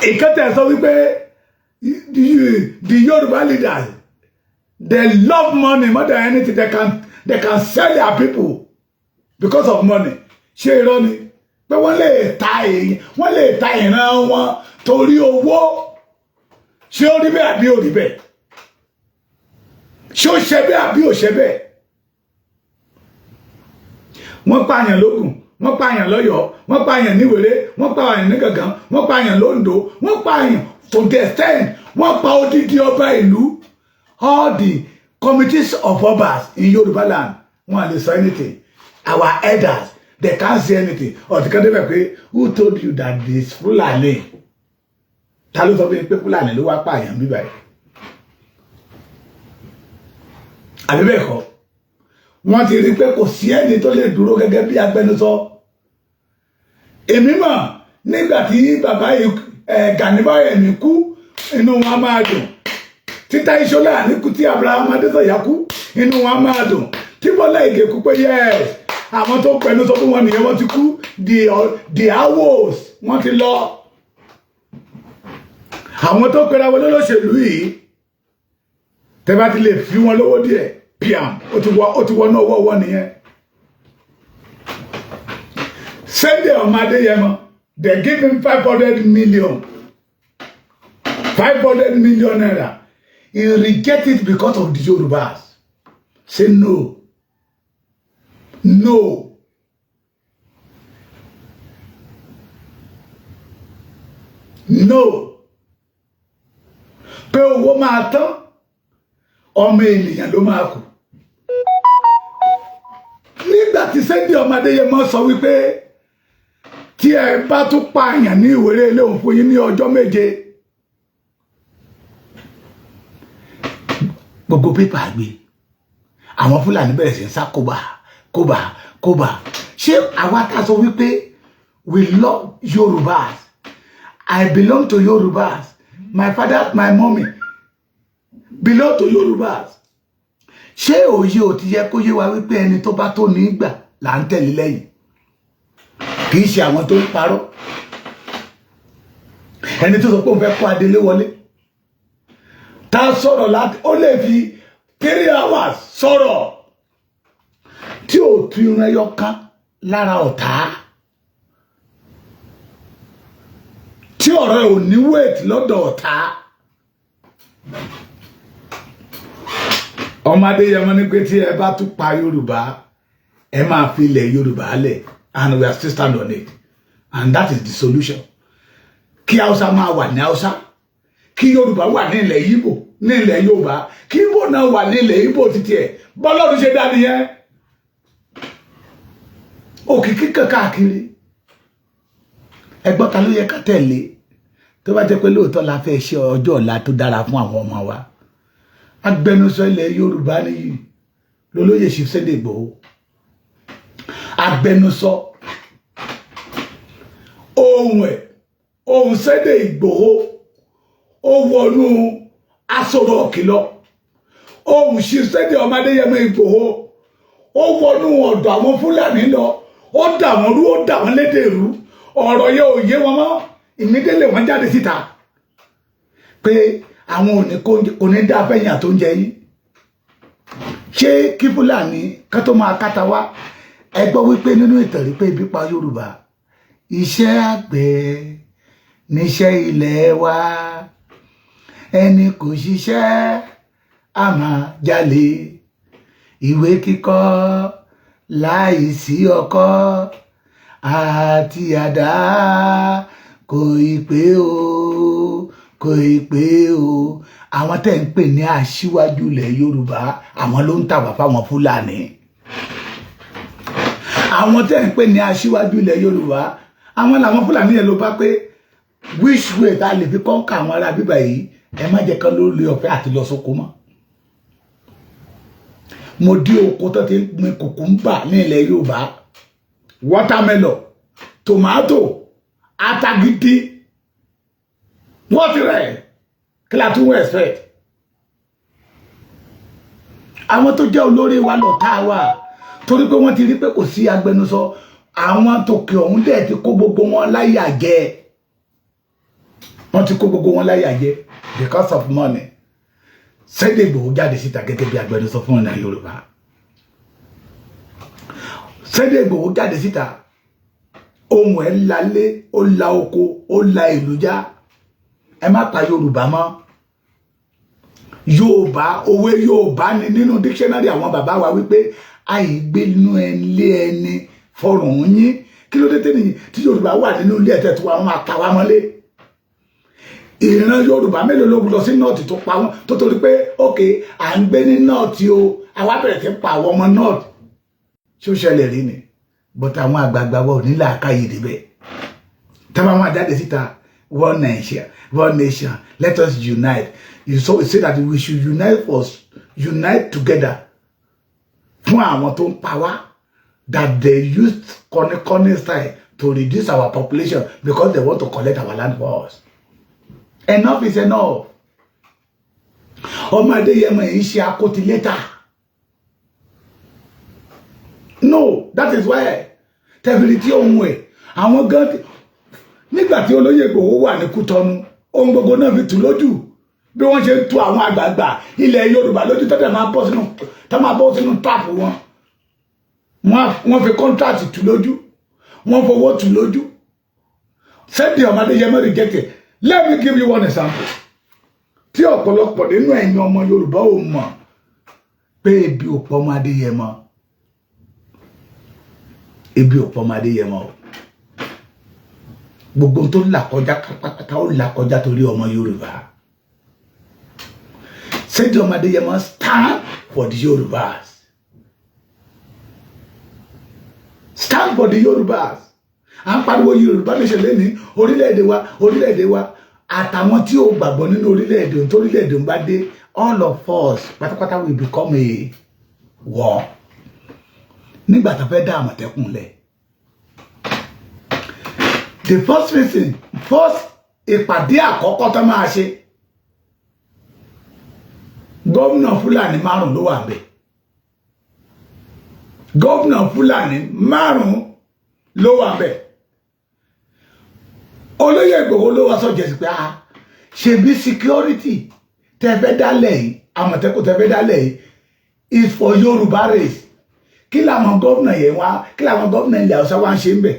Ìkẹtẹ̀ sọ wípé the Yorùbá leaders, they love money more than anything. They can sell their people because of money. Ṣé irọ́ ni pé wọ́n lè ta èyí, wọ́n lè ta ìran wọn torí owó? Ṣé ó rí bẹ́ẹ̀ àbí ò rí bẹ́ẹ̀? Ṣé ó ṣe bẹ́ẹ̀ àbí ò ṣe bẹ́ẹ̀? Wọ́n pààyàn lógùn, wọ́n pààyàn lọ́yọ̀ọ́, wọ́n pààyàn níwèrè, wọ́n pààyàn ní Gàngán, wọ́n pààyàn lóńdó, wọ́n pààyàn to the extent wọ́n pa odidi ọba ìlú. All the committees of obas in Yorùbá land, wọ́n à lè sọ anything. Our elders, they can't say anything. Ọ̀tí kan débẹ̀ pé, "Who told you that this Fulani? Ta ló sọ fún mi pé Fulani ló wá pààyàn bíbáyìí?" Àbí bẹ́ẹ̀ kọ́? Wọ́n ti rí pé kò sí ẹni tó lè dúró gẹ́gẹ́ bí agbẹnusọ. Èmi mọ̀, nígbà tí bàbá Gani Fáwẹ́hìnmí kú, inú wọn máa dùn. Títà Ìṣọlá ní kú, tí Abraham Adésànyà kú, inú wọn máa dùn. Tí Bọ́lá Ìgè kú, pé yes, àwọn tó pẹ̀lú sọ fún wọn nìyẹn, wọ́n ti kú. The awos, wọ́n ti lọ. Àwọn tó pera wọn lólóṣèlú yìí, tẹ́ bá ti lè fi wọn lówó díẹ̀, piam, ó ti wọnú ọwọ́ wọn nìyẹn. Sunday ọmọ Adéyẹmọ, they give him 500 million, ₦500 million. He reject it because of the Yorubas. Say no, no. No, pé owó máa tán, ọmọ ènìyàn ló máa kù. Nígbà tí Sunday ọmọ Adéyẹmọ sọ wípé tí ẹ bá tún pààyàn ní Ìwéré Ilé, òun fún yín ní ọjọ́ 7, gbogbo pépà gbé. Àwọn Fúlàní bẹ̀rẹ̀ sí ń sá kóbá kóbá kóbá. Ṣé àwa tá a sọ wípé we love Yorùbás, I belong to Yorùbás, my father, my mommy belong to Yorùbás, ṣé òye ò ti yẹ kó yé wa wípé ẹni tó bá tó ní gbà là ń tẹ̀lé lẹ́yìn, kì í ṣe àwọn tó ń parọ́? Ẹni tó sọ pé òun fẹ́ kó adélé wọlé, tá a sọ̀rọ̀ láti, ó lè fi 3 hours sọ̀rọ̀ tí ò tu irun ẹyọ kan lára ọ̀tá, tí ọ̀rọ̀ ẹ̀ ò ní wéètì lọ́dọ̀ ọ̀tá. Ọmọ Adéyẹmọ ní pé tí ẹ bá tún pa Yorùbá, ẹ máa fi ilẹ̀ Yorùbá lẹ̀, and we are still stand on it, and that is the solution. Kí Haúsá máa wà ní Haúsá, kí Yorùbá wà ní ilẹ̀ Ìgbò, ní ilẹ̀ Yorùbá, kí Ìgbò náà wà ní ilẹ̀ Ìgbò títí ẹ̀. Bọ́lọ́run ṣe dá nìyẹn. Òkìkí kan káàkiri. Ẹgbọ́n, ta ló yẹ ká tẹ̀lé tó bá jẹ́ pé lóòótọ́ la fẹ́ ṣe ọjọ́ ọ̀la tó dára fún àwọn ọmọ wa? Agbẹnusọ ilẹ̀ Yorùbá nìyí lolóyè Chief Sunday Igboho. Agbẹnusọ, ohun ẹ̀, ohun Sunday Igboho, ó wọnú Aso Rock lọ. Ohun Chief Sunday ọmọ Adéyẹmọ Igboho, ó wọnú ọ̀dọ̀ àwọn Fúlàní lọ, ó dà wọ́n rú, ó dà wọ́n lédè rú. Ọ̀rọ̀ yẹn ò yé wọn mọ́. Ìmídélé wọn jáde síta pé àwọn ò ní kò ní dá fẹ́yìn àtóúnjẹ yín. Ṣé kí Fúlàní ká tó máa káta wá? Ẹ gbọ́ wípé nínú ìtàn rí pé ibi pa Yorùbá, iṣẹ́ àgbẹ̀ níṣẹ́ ilẹ̀ wa, ẹni kò ṣiṣẹ́ a máa jalè. Ìwé kíkọ́ láì sí ọkọ́ àti àdá kò ì pé o, kò ì pé o. Àwọn tẹ́ ń pè ní aṣíwájú ilẹ̀ Yorùbá, àwọn ló ń tà wá fáwọn Fúlàní. Àwọn tẹ́ ń pè ní aṣíwájú ilẹ̀ Yorùbá, àwọn làwọn Fúlàní yẹn ló bá pé which way tá a lè fi conquer àwọn ará bíbá yìí. Ẹ má jẹ́ kán lórí ọ̀fẹ́ àti lọ sóko mọ́. Mo dé oko tó ti ń gbin cucumber ní ilẹ̀ Yorùbá, watermelon, tomato, atagidi. Wọ́n ti rẹ̀ kí la tún expect? Àwọn tó jẹ́ olórí wa lọ̀tá wa, torí pé wọ́n ti rí pé kò sí agbẹnusọ. Àwọn tòkè ọ̀hún dẹ̀ ti kó gbogbo wọn láyà jẹ. Wọ́n ti kó gbogbo wọn láyà jẹ because of money. Sunday Igboho jáde síta gẹ́gẹ́ bí agbẹnusọ fún ọ̀nà Yorùbá. Sunday Igboho jáde síta, ohun ẹ̀ lalé, ó la oko, ó la ìlú já. Ẹ má pa Yorùbá mọ́. Yorùbá, òwe Yorùbá ni nínú dictionary àwọn bàbá wa wípé àìgbé inú ẹlé ẹni fọrùn yín. Kí ló dé tẹ́lẹ̀ tí Yorùbá wà nínú ilé ẹ̀tẹ̀ tí wọ́n máa pa wá mọ́lé? Ìran Yorùbá mélòó ló lọ sí North tó pa wọ́n, tó torí pé ok, à ń gbé ní North o, àwa bẹ̀rẹ̀ sí pa àwọn ọmọ North? Ṣé ó ṣẹlẹ̀ rí ni? But àwọn àgbààgbà wa ò ní làákàyè débẹ̀. Tábà wọn jáde síta, "One nation, one nation, let us unite." You so say that we should unite for unite together fún àwọn tó ń pa wá, that they use kọ́ni style to reduce our population because they want to collect our land for us. Enough is enough. Ọmọdé yẹn mọ̀ èyí ṣe akótilétà. No, that is why tẹ̀fìrì tí ohun ẹ̀ àwọn gan nígbà tí olóyè Ìgbòho wà ní Kútọ́nù, ohun gbogbo náà fi tù lójú bí wọ́n ṣe ń tú àwọn àgbààgbà ilẹ̀ Yorùbá lójú tẹ́tẹ̀ máa bọ́ sínú, tẹ́ máa bọ́ sínú trap wọn. Wọ́n fi contract tù lójú, wọ́n fowó tù lójú. Sunday ọmọdé yẹn mẹ́rin jẹ́tẹ̀. Let me give you one example tí ọ̀pọ̀lọpọ̀ nínú ẹ̀yin ọmọ Yorùbá ò mọ̀ pé ebi ò pọ̀ ọmọ Adéyẹmọ. Ebi ò pọ̀ ọmọ Adéyẹmọ o. Gbogbo tó là kọjá pátápátá, ó là kọjá torí ọmọ Yorùbá. Sunday ọmọ Adéyẹmọ stand for the Yorùbás, stand for the Yorùbás. À ń pariwo Yorùbá nation lẹ́ni, orílẹ̀-èdè wa, orílẹ̀-èdè wa. Àtàwọn tí ó gbàgbọ́ nínú orílẹ̀-èdè tó orílẹ̀-èdè ń bá dé, all of us pátápátá will become a war. Nígbà tó fẹ́ dá Àmọ̀tẹ́kùn lẹ̀, the first meeting, first ìpàdé àkọ́kọ́ tó máa ṣe, gómìnà Fúlàní márùn ló wà ńbẹ̀. Gómìnà Fúlàní márùn ló wà ńbẹ̀. Olóyè Ìgbòho ló wá sọ̀jẹ̀ pé ah, ṣebí security tẹ́ fẹ́ dálẹ̀ yìí, Àmọ̀tẹ́kùn tẹ́ fẹ́ dálẹ̀ yìí is for Yorùbá race. Kí làwọn gómìnà yẹn wá, kí làwọn gómìnà ilẹ̀ Haúsá wá ń ṣe ń bẹ̀?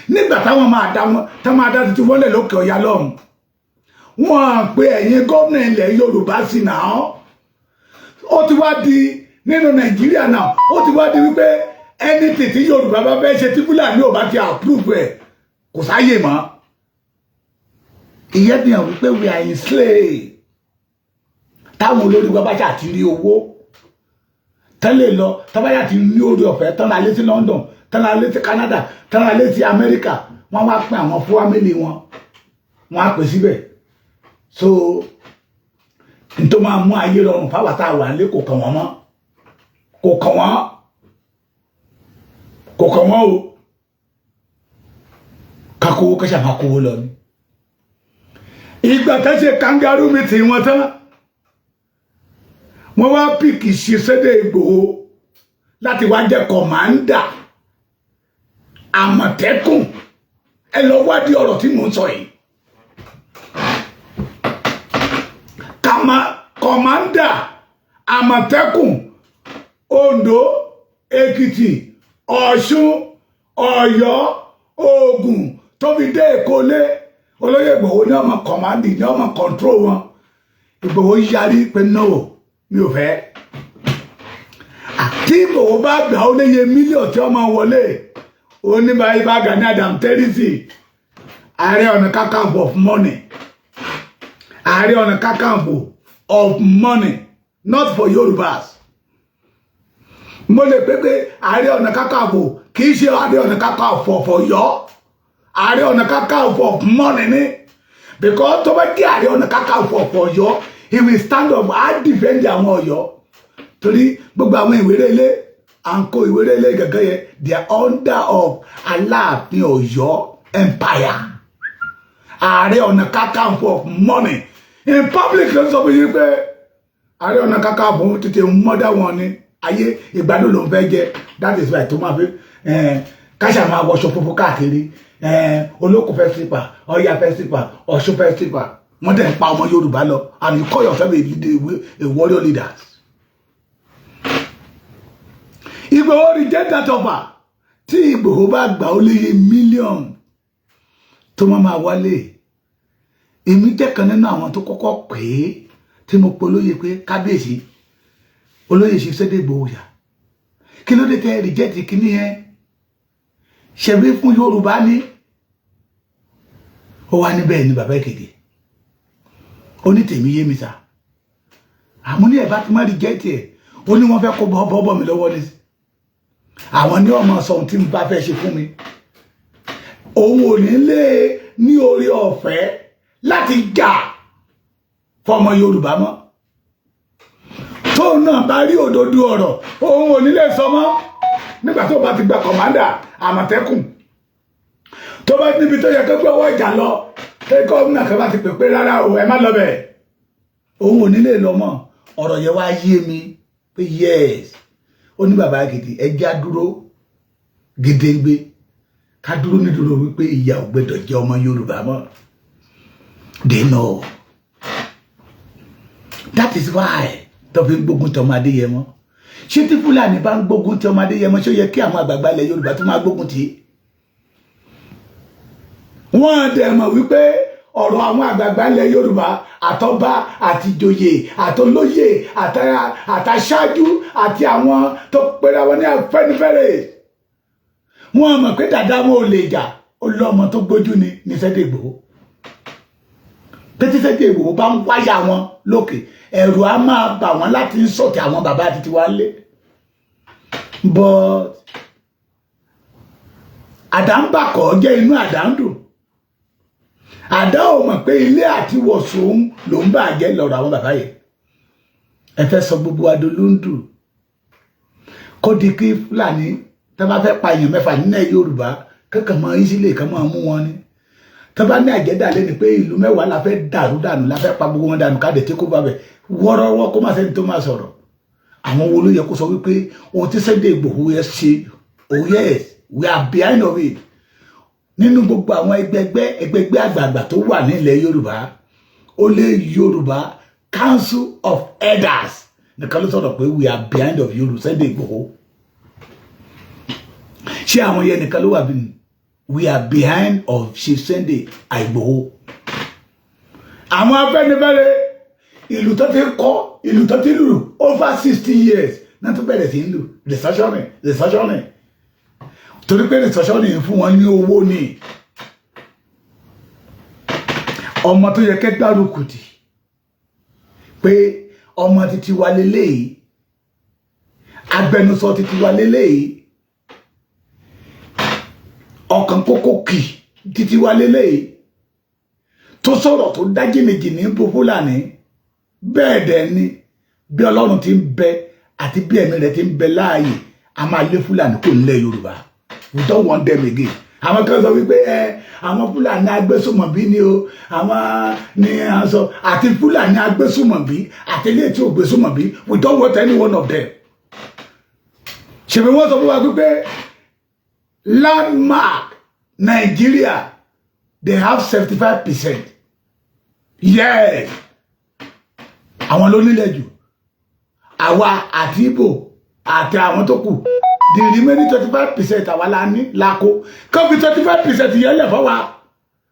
Nígbà táwọn máa dá wọn, táwọn máa dá tuntun wọlé lókè ọ̀yà lọ́hùn, wọ́n pe ẹ̀yin gómìnà ilẹ̀ Yorùbá sí náà. Ó ti wá di nínú Nàìjíríà náà, ó ti wá di wípé ẹni tètè Yorùbá bá fẹ́ ṣe tí Fúlàní ò bá ti approve ẹ̀, kò sáyè mọ́. Ìyẹn fi hàn wípé we are enslaved. Táwọn olórí wa bá ṣáà ti rí owó tẹ́lẹ̀ lọ, tọ́báyà ti ní orí ọ̀fẹ́ tán lé sí London, tán lé sí Canada, tán lé sí America, wọ́n wá pín àwọn family wọn, wọ́n á pè síbẹ̀. So n tó máa mú ayé rọrùn fáwọn tá a wà nílé, kò kàn wọ́n mọ́, kò kàn wọ́n, kò kàn wọ́n o. Kakowó kẹsà máa kówó lọ ni. Ìgbà tá ṣe kangaroo meeting wọn tán, wọ́n wá pick ṣe Sunday Ìgbòho láti wá jẹ́ commander Àmọ̀tẹ́kùn. Ẹ lọ wádìí ọ̀rọ̀ tí mò ń sọ yìí. Commander Àmọ̀tẹ́kùn Oǹdó, Èkìtì, Ọ̀ṣun, Ọ̀yọ́, Ògùn, tó fi dé Èkó lé, olóyè Ìgbòho ní ọmọ command, ní ọmọ control wọn. Ìgbòho yarí pé no, mi ò fẹ́. Tí Ìgbòho bá gbà, ó léye mílíọ̀nù tí wọ́n máa wọlé. Oníbà ibà Gani Adams tẹ́rìsì, Ààrẹ Ọ̀nà Kakanfò of money, Ààrẹ Ọ̀nà Kakanfò of money, not for Yorùbás. Mo lè pé Ààrẹ Ọ̀nà Kakanfò kì í ṣe Ààrẹ Ọ̀nà Kakanfò of Ọ̀yọ́, Ààrẹ Ọ̀nà Kakanfò of money ni, because tó bá jẹ́ Ààrẹ Ọ̀nà Kakanfò of Ọ̀yọ́, he will stand up and defend àwọn Ọ̀yọ́, torí gbogbo àwọn ìwéré ilé à ń kó ìwéré ilé gẹ́gẹ́ yẹn, they are under of Aláàfin Ọ̀yọ́ empire. Ààrẹ Ọ̀nà Kakanfò of money in public ló ń sọ fún yín pé Ààrẹ Ọ̀nà Kakanfò tètè mọ́dá wọn ni ayé ìgbádùn ló ń fẹ́ jẹ. That is why tó máa fi káṣà máa wọṣọ funfun káàkiri, Olókun festival, Ọya festival, Ọ̀ṣun festival. Wọ́n dẹ̀ ń pa ọmọ Yorùbá lọ, and you call yourself a warrior leaders. Ìgbòho reject that offer. Tí Ìgbòho bá gbà, ó léye mílíọ̀nù tó máa wálé. Èmi jẹ́ kan nínú àwọn tó kọ́kọ́ pè é, tí mo pe olóye pé, "Kábíyèsí, olóyè ṣe Sunday Ìgbòho yà, kí ló dé tẹ́ reject kíní yẹn? Ṣebí fún Yorùbá ní?" Ó wá níbẹ̀ ni bàbá Èkìtì ó ní tèmi yé mi sà. Àmọ́ ní ẹ̀ bá ti má reject ẹ̀, ó ní wọ́n fẹ́ kó bọ́ bọ́ mi lọ́wọ́ ní àwọn ní ọmọ sọ ohun tí n bá fẹ́ ṣe fún mi. Òun ò ní lè ní orí ọ̀fẹ́ láti jà fọmọ Yorùbá mọ́. Tóun náà bá rí òdodo ọ̀rọ̀, òun ò ní lè sọ mọ́. Nígbà tó bá ti gba commander Àmọ̀tẹ́kùn, tó bá níbi tó yẹ kó gbé ọwọ́ ìjà lọ, tẹ́ gómìnà kan bá ti pè pé, "Rárá o, ẹ má lọ bẹ̀," òun ò ní lè lọ mọ́. Ọ̀rọ̀ yẹn wá yé mi pé yes. Ó ní, "Bàbá Èkìtì, ẹ já dúró gedengbe, ká dúró nídúró wípé ìyà ò gbẹdọ̀ jẹ ọmọ Yorùbá mọ́." They know. That is why tó fi ń gbógun tí ọmọ Adéyẹmọ. Ṣé tí Fúlàní bá ń gbógun tí ọmọ Adéyẹmọ, ṣé ó yẹ kí àwọn àgbààgbà ilẹ̀ Yorùbá tó máa gbógun tì í? Wọ́n dẹ̀ mọ̀ wípé ọ̀rọ̀ àwọn àgbààgbà ilẹ̀ Yorùbá, àtọba àtìjòyè, àtolóyè, àtàṣáájú, àti àwọn tó pera wọn ní Afẹ́nifẹ́re, wọ́n mọ̀ pé dàda wọn ò lè jà. Ó lọ́mọ tó gbójú ni ní Sunday Igboho, pété Sunday Igboho bá ń wáyà wọn lókè, ẹ̀rù á máa bà wọ́n láti ń sọ̀tì àwọn bàbá àti tiwa lé. But àdá ń bàkọ́ jẹ́ inú àdá ń dùn, àdá ò mọ̀ pé ilé àti wọ̀sùn ló ń bàjẹ́ lọ́rọ̀ àwọn bàbá yẹn. Ẹ fẹ́ sọ gbogbo adolóńdù kó di kí Fúlàní tó bá fẹ́ pa èèyàn mẹ́fà nílẹ̀ Yorùbá kankan mọ́ ìsílẹ̀ kan máa mú wọn ni. Tó bá ní àjẹ́dá lẹ́ni pé ìlú 10 la fẹ́ dàrú dànù, la fẹ́ pa gbogbo wọn dànù, káde tí kò bá bẹ̀ wọ́rọ́wọ́, kó má sẹ́ni tó máa sọ̀rọ̀. Àwọn wo ló yẹ kó sọ wípé ohun tí Sunday Igboho yẹ ṣe, oh yes, we are behind of it? Nínú gbogbo àwọn ẹgbẹgbẹ ẹgbẹgbẹ àgbààgbà tó wà nílẹ̀ Yorùbá, ó lé Yorùbá Council of Elders nìkan ló sọ̀rọ̀ pé we are behind of Yorùbá Sunday Igboho. Ṣé àwọn yẹn nìkan ló wà bí we are behind of Chief Sunday Igboho? Àwọn Afẹ́nifẹ́re, ìlú tó ti kọ́, ìlú tó ti lù over 60 years náà, tó bẹ̀rẹ̀ sí ń lù restructuring, restructuring, torí pé restructuring fún wọn ní owó ni. Ọmọ tó yẹ kẹ́ gbárùkù tì pé ọmọ títí wa lélẹ́yìí, agbẹnusọ títí wa lélẹ́yìí, ọkàn kókó kì títí wa lélẹ́yìí, tó sọ̀rọ̀ tó dá jìnnìjìnnì bó Fúlàní. Bẹ́ẹ̀ dẹ̀ ni, bí Ọlọ́run ti ń bẹ àti bí ẹ̀mí rẹ̀ ti ń bẹ láàyè, a máa lé Fúlàní kò nílẹ̀ Yorùbá. We don't want them again. Àwọn kan sọ wípé ẹ àwọn Fúlàní agbésùmọ̀bí ni o, àwọn ni à ń sọ àti Fúlàní agbésùmọ̀bí àti ilé tí ò gbésùmọ̀bí, we don't want any one of them. Ṣèbí wọ́n sọ fún wa wípé landmark Nigeria, they have 75%. Yes, àwọn ló nílẹ̀ jù. Àwa àti Ìgbò àti àwọn tó kù, the remaining 25%, àwa la ní lákó. Kọ́ fi 25% yẹn lẹ̀ fọ́ wa,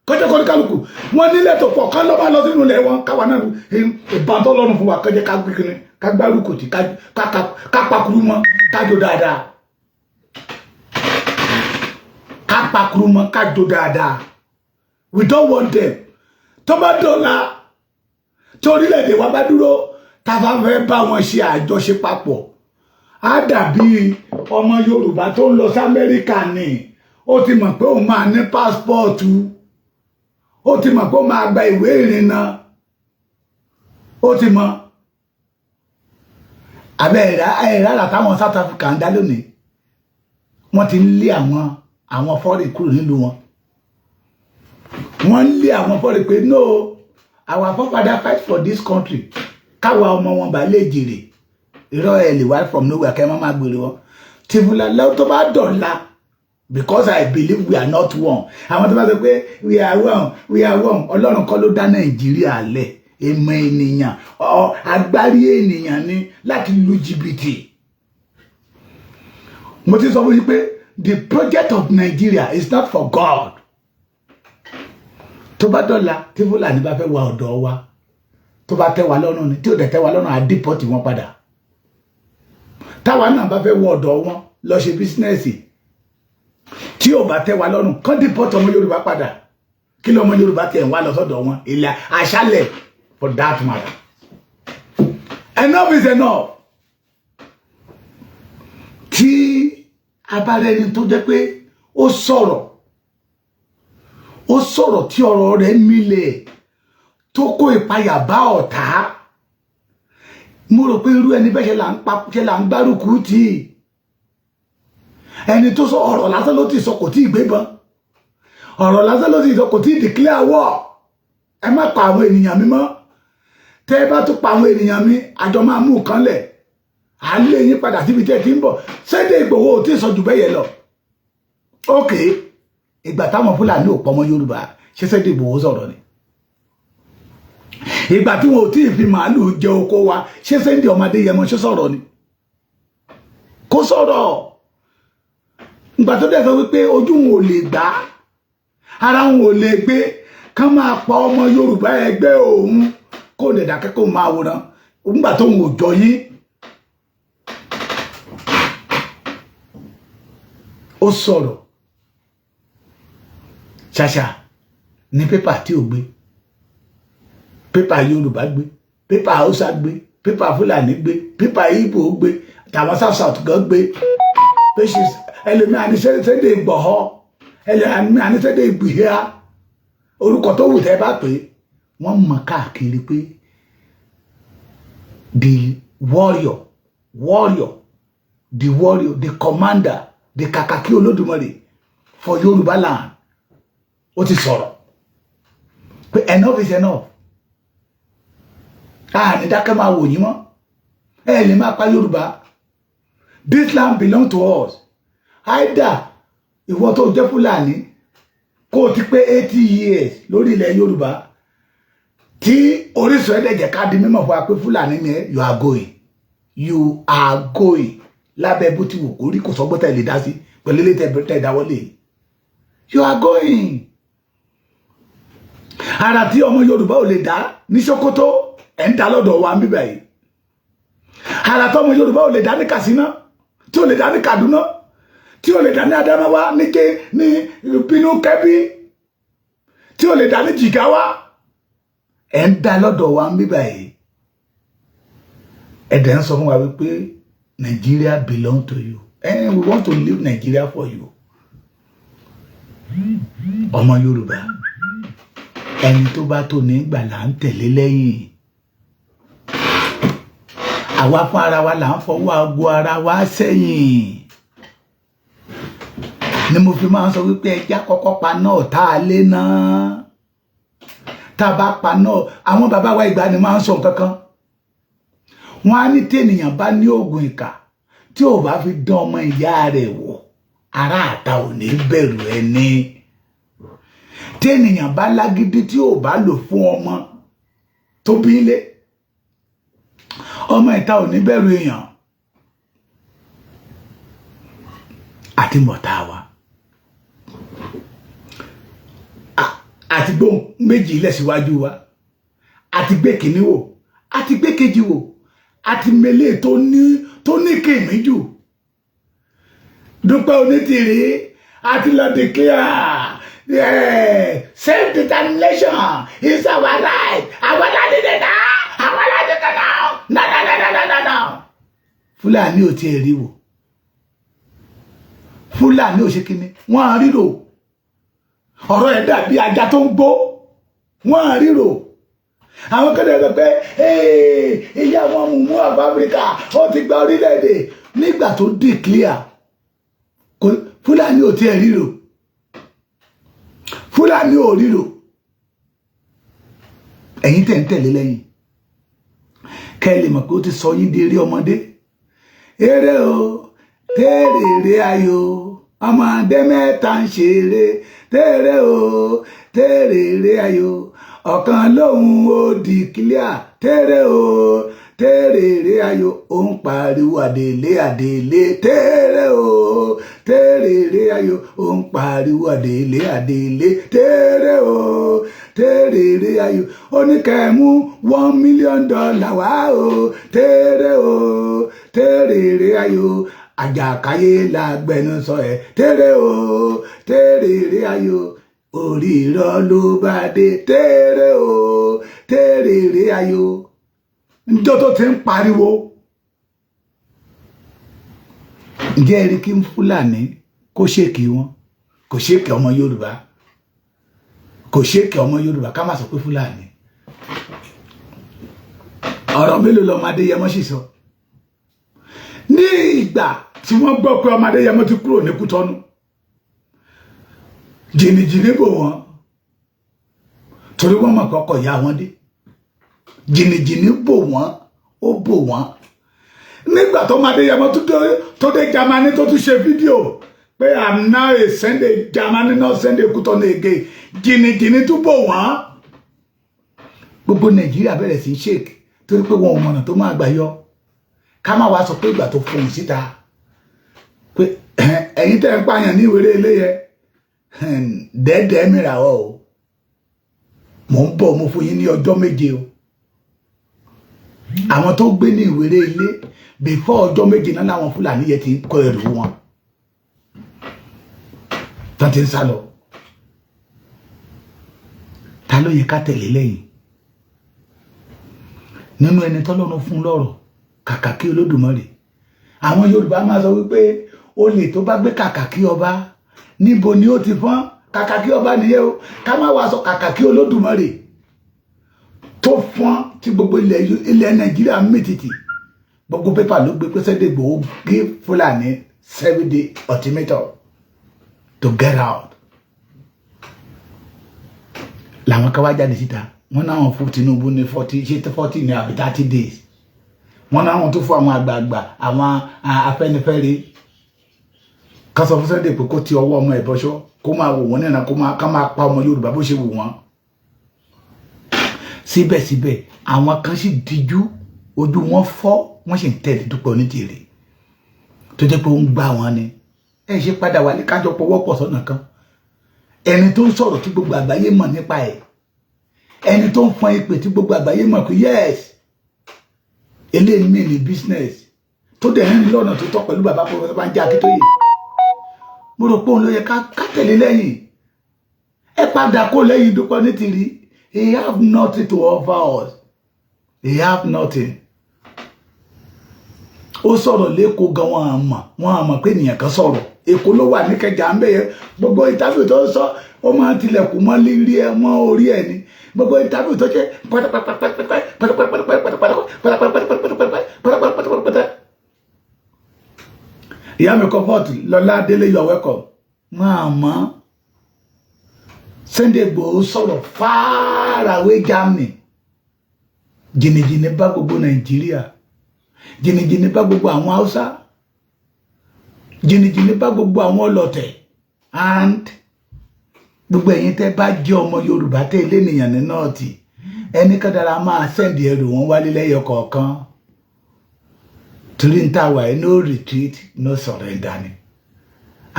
kọjá kọ́ ní kálukú wọn nílẹ̀ tó pọ̀, kán ló bá lọ sínú ilẹ̀ wọn, káwa náà ìbántọ́ lọ́rùn fún wa, kọjá ká gbé kínní, ká gbárùkù tí ká pakuru mọ́. Kájọ dáadáa, ká pakuru mọ́, kájọ dáadáa. We don't want them. Tó bá dọ̀la, tí orílẹ̀-èdè wa bá dúró, tá a bá fẹ́ bá wọn ṣe àjọṣe papọ̀, á dàbí ọmọ Yorùbá tó ń lọ sí Amẹ́ríkà ni. Ó ti mọ̀ pé òun máa ní passport, ó ti mọ̀ pé òun máa gba ìwé ìrìnnà, ó ti mọ̀. Abẹ́ ẹ̀rá táwọn South Africa ń dá lónìí, wọ́n ti ń lé àwọn foreign kúrò nílùú wọn. Wọ́n ń lé àwọn foreign pé no, our forefather fight for this country, káwa ọmọ wọn bá lè jèrè. Irọ́, ẹ̀ lè wá from nowhere kẹ́ ẹ má máa gbèrè wọn. Tìfúlà tó bá dọ̀la, because I believe we are not one. Àwọn tó bá sọ pé we are one, we are one, Ọlọ́run kọ́ ló dá Nàìjíríà lẹ̀. Èmọ̀ ènìyàn, agbárí ènìyàn ni láti lu jìbìtì. Mo ti sọ fún yín pé the project of Nigeria is not for God. Tó bá dọ̀la, tí Fúlàní bá fẹ́ wá ọ̀dọ̀ wa, tó bá tẹ́ wa lọ́rùn ni, tí ò dẹ̀ tẹ́ wa lọ́rùn, á deport wọn padà. Táwa náà bá fẹ́ wọ ọ̀dọ̀ wọn lọ ṣe business, tí ò bá tẹ́ wa lọ́rùn, kán deport ọmọ Yorùbá padà. Kí lọ́mọ Yorùbá tiẹ̀ ń wá lọ sọ́dọ̀ wọn, ilẹ̀ aṣálẹ̀ for that matter? Enough is enough. Tí abárẹni tó jẹ́ pé ó sọ̀rọ̀, ó sọ̀rọ̀ tí ọ̀rọ̀ rẹ̀ milẹ̀, tó kó ìpayà bá ọ̀tá, mo rò pé irú ẹni bẹ́ẹ̀ ṣe là ń pa, ṣe là ń gbárùkù tì í. Ẹni tó sọ ọ̀rọ̀ lásán ló ti sọ, kò tí ì gbébọn. Ọ̀rọ̀ lásán ló ti sọ, kò tí ì declare war. Ẹ má pa àwọn ènìyàn mi mọ́. Tẹ́ ẹ bá tún pa àwọn ènìyàn mi, àjọ máa mú nǹkan lẹ̀, à ń lé yín padà síbi tẹ́ ẹ ti ń bọ̀. Sunday Ìgbòho ò tí ì sọ jù bẹ́ẹ̀ yẹn lọ. Ókè, ìgbà táwọn Fúlàní ò pọ̀ mọ́ Yorùbá, ṣé Sunday Ìgbòho sọ̀rọ̀ ni? Ìgbà tí wọn ò tí ì fi màálù jẹ oko wa, ṣé Sunday ọmọdé yẹmọ ṣé sọ̀rọ̀ ni? Kó sọ̀rọ̀. Ìgbà tó dẹ̀ sọ wípé ojú wọn ò lè gbà, ara wọn ò lè gbé ká máa pa ọmọ Yorùbá ẹgbẹ́ òun, kó lè dákẹ́, kó máa wòran nígbà tóun ò jọ yín. Ó sọ̀rọ̀ ṣàṣà ní pépà tí ò gbé. Pépà Yorùbá gbé, pépà Haúsá gbé, pépà Fúlàní gbé, pépà Ìgbò gbé, tàwọn South South gan gbé. Ẹlòmíà ní Sunday Ìgbòho, ẹlòmíà ní Sunday Ìgbìhíà, orúkọ tó wù tẹ́ bá pè wọ́n mọ̀ káàkiri pé the warrior, warrior, the warrior, the commander, the kàkàkí Olódùmarè for Yorùbá land, ó ti sọ̀rọ̀ pé enough is enough. A ní dákẹ́ máa wò yín mọ́. Ẹ lè máa pa Yorùbá. This land belong to us. Either ìwọ tó jẹ́ Fúlàní, kó o ti pé 80 years lórí ilẹ̀ Yorùbá, tí orísun ẹ̀dẹ̀jẹ̀ ká di mímọ̀ fún wa pé Fúlàní ni, you are going, you are going. Lábẹ́ bó ti wù kó rí, kò sọ́gbọ́n tẹ̀ lè dá sí pẹ̀lú ilé tẹ̀ dáwọ́lé, you are going. Ara tí ọmọ Yorùbá ò lè dá ní Sokoto, ẹ̀ ń dá lọ́dọ̀ wa ń bíbẹ̀ yìí. Ara tí ọmọ Yorùbá ò lè dá ní Katsina, tí ò lè dá ní Kaduna, tí ò lè dá ní Adamawa, ní ké ní Bínú Kẹ́bí, tí ò lè dá ní Jigawa, ẹ̀ ń dá lọ́dọ̀ wa ń bíbẹ̀ yìí. Ẹ̀ dẹ̀ ń sọ fún wa wípé Nigeria belong to you and we want to leave Nigeria for you. Ọmọ Yorùbá, ẹni tó bá tó ní gbà là ń tẹ̀lé lẹ́yìn. Àwa fún ara wa là ń fọwọ́ aago ara wa sẹ́yìn ni. Mo fi máa ń sọ wípé ẹja kọ́kọ́ pa náà tá a lé náà, tá a bá pa náà. Àwọn bàbá wa ìgbà ni máa ń sọ nǹkan kan. Wọn á ní tènìyàn bá ní oògùn ìkà, tí ò bá fi dán ọmọ ìyá rẹ̀ wò, ará àta ò ní bẹ̀rù ẹni. Tènìyàn bá lágídí, tí ò bá lò fún ọmọ tó bí lé, ọmọ ìta ò ní bẹ̀rù èèyàn. Àti mọ̀tá wa àti gbóhùn méjì ilẹ̀ síwájú wa, àti gbé kìíní wò, àti gbé kejì wò, àti mele tó ní kèmí jù. Dúpẹ́ Onítìrí àti lọ declare self determination is our right. Àwọn aládìdẹ náà, àwọn aládìdẹ náà, no, no, no, no, no, no. Fúlàní ò tiẹ̀ rí wò. Fúlàní ò ṣe kíni, wọ́n á ríro. Ọ̀rọ̀ ẹ̀ dàbí ajá tó ń gbó. Wọ́n á ríro. Àwọn kéde sọ pé ìyá àwọn mumu of Africa, ó ti gba orílẹ̀-èdè nígbà tó declare. Fúlàní ò tiẹ̀ ríro. Fúlàní ò ríro. Ẹ̀yin tẹ̀ ń tẹ̀lé lẹ́yìn, kẹ́ ẹ lè mọ̀ pé ó ti sọ yín di eré ọmọdé. Eré o, tẹ́rẹ̀ẹ́rẹ́ ayò, ọmọdé mẹ́ta ń ṣeré. Tẹ́rẹ̀ o, tẹ́rẹ̀ẹ́rẹ́ ayò, ọ̀kan lòun ó declare. Tẹ́rẹ̀ o, tẹ́rẹ̀ẹ́rẹ́ ayò, ó ń pariwo àdèlé àdèlé. Tẹ́rẹ̀ o, tẹ́rẹ̀ẹ́rẹ́ ayò, ó ń pariwo àdèlé àdèlé. Tẹ́rẹ̀ o, tẹ́rẹ̀ẹ́rẹ́ ayò, ó ní kẹ́ mú $1 million wá o. Tẹ́rẹ̀ o, tẹ́rẹ̀ẹ́rẹ́ ayò, àjàkáyé lágbẹnusọ ẹ̀. Tẹ́rẹ̀ o, tẹ́rẹ̀ẹ́rẹ́ ayò, orí irọ́ ló bá dé. Tẹ́rẹ̀ o, tẹ́rẹ̀ẹ́rẹ́ ayò. Njọ́ tó ti ń pariwo, ǹjẹ́ ẹ rí kí Fúlàní kó ṣèkì wọn? Kò ṣèkì ọmọ Yorùbá, kò ṣèkì ọmọ Yorùbá. Ká má sọ pé Fúlàní. Ọ̀rọ̀ mélòó lọmọ Adéyẹmọ sì sọ ní ìgbà tí wọ́n gbọ́ pé ọmọ Adéyẹmọ ti kúrò ní Kútọ́nù? Jìnnìjìnnì bò wọ́n, torí wọ́n mọ̀ pé ọkọ̀ ìyá wọn dé. Jìnnìjìnnì bò wọ́n, ó bò wọ́n. Nígbà tó ọmọ Adéyẹmọ tó dé Jámánì, tó tún ṣe fídíò pé "I'm now a Sunday Germany, not Sunday Kútọ́nù again", jìnnìjìnnì tún bò wọ́n. Gbogbo Nàìjíríà bẹ̀rẹ̀ sí í shake, torí pé wọn ò mọ̀nà tó máa gbà yọ. Ká má wàá sọ pé ìgbà tó fohùn síta pé ẹ̀yin tẹ́ ń pààyàn ní ìwéré ilé yẹ dẹ́ẹ̀dẹ́ẹ́ mìíràn o, mò ń bọ̀, mo fún yín ní ọjọ́ 7 o. Àwọn tó gbé ní ìwéré ilé, before ọjọ́ 7 náà làwọn Fúlàní yẹn ti ń kọ ẹrù wọn tán, ti ń sá lọ. Ta ló yẹ ká tẹ̀lé lẹ́yìn nínú ẹni tọ́lọ́run fún lọ́rọ̀? Kàkà kí Olódùmarè. Àwọn Yorùbá máa sọ wípé olè tó bá gbé kàkà kí ọba, níbo ni ó ti fọ́n? Kàkà kí ọba nìyẹn o. Ká má wàá sọ kàkà kí Olódùmarè tó fọ́n tí gbogbo ilẹ̀ Nàìjíríà mìtìtì. Gbogbo pépà ló gbé pé Sunday Igboho give Fúlàní 7-day ultimatum to get out. Làwọn kan wá jáde síta, wọn náà fún Tinubu ní 40, ṣé 40 ní àbí 30 days. Wọn náà wọn tún fún àwọn àgbààgbà, àwọn Afẹ́nifẹ́re, ká sọ fún Sunday pé kó ti ọwọ́ ọmọ ẹ̀ bọ́ṣọ́, kó máa wò wọ́n níran, kó máa ká máa pa ọmọ Yorùbá bó ṣe wù wọ́n. Síbẹ̀síbẹ̀, àwọn kan sì díjú, ojú wọn fọ́, wọ́n sì ń tẹ̀lé Dúpẹ́ Onítìrì tó jẹ́ pé ó ń gbá wọn ni. Ẹ ṣe padà wálé, kájọ pọwọ́pọ̀ sọ́nà kan. Ẹni tó ń sọ̀rọ̀ tí gbogbo àgbáyé mọ̀ nípa ẹ̀, ẹni tó ń fọn ìpè tí gbogbo àgbáyé mọ̀ pé yes, eléyìí mi ní business, tó dẹ̀ ń rìn lọ́nà tó tọ́ pẹ̀lú bàbá Professor Banji Akíntóyè, mo rò pé òun ló yẹ ká tẹ̀lé lẹ́yìn. Ẹ padà kó lẹ́yìn Dúpẹ́ Onítìrí. He have nothing to offer us. He have nothing. Ó sọ̀rọ̀ lẹ́kọ̀ọ́ gan, wọn àmọ̀, wọn àmọ̀ pé ènìyàn kan sọ̀rọ̀. Èkó ló wà níkẹjà ń bẹ̀ yẹn. Gbogbo interview tó ń sọ, ó máa ń tilẹ̀kùn mọ́ lírí ẹ mọ́ orí ẹ̀ ni. Gbogbo interview tó ṣe pátápátápátápátápátápátápátápátápátápátápátápátá. Ìyá mi Comfort Lọlá Délé, you are welcome. Máa mọ́ Sunday Igboho sọ̀rọ̀ far away Germany, jìnnìjìnnì bá gbogbo Nàìjíríà, jìnnìjìnnì bá gbogbo àwọn Haúsá, jìnnìjìnnì bá gbogbo àwọn ọlọ̀tẹ̀. And gbogbo ẹ̀yin tẹ́ bá jẹ́ ọmọ Yorùbá tẹ́ ilé ènìyàn ní North, ẹni kádàrá máa send ẹrù wọn wálé lẹ́yọ kọ̀ọ̀kan, torí ń tà wà, no retreat, no surrender ni.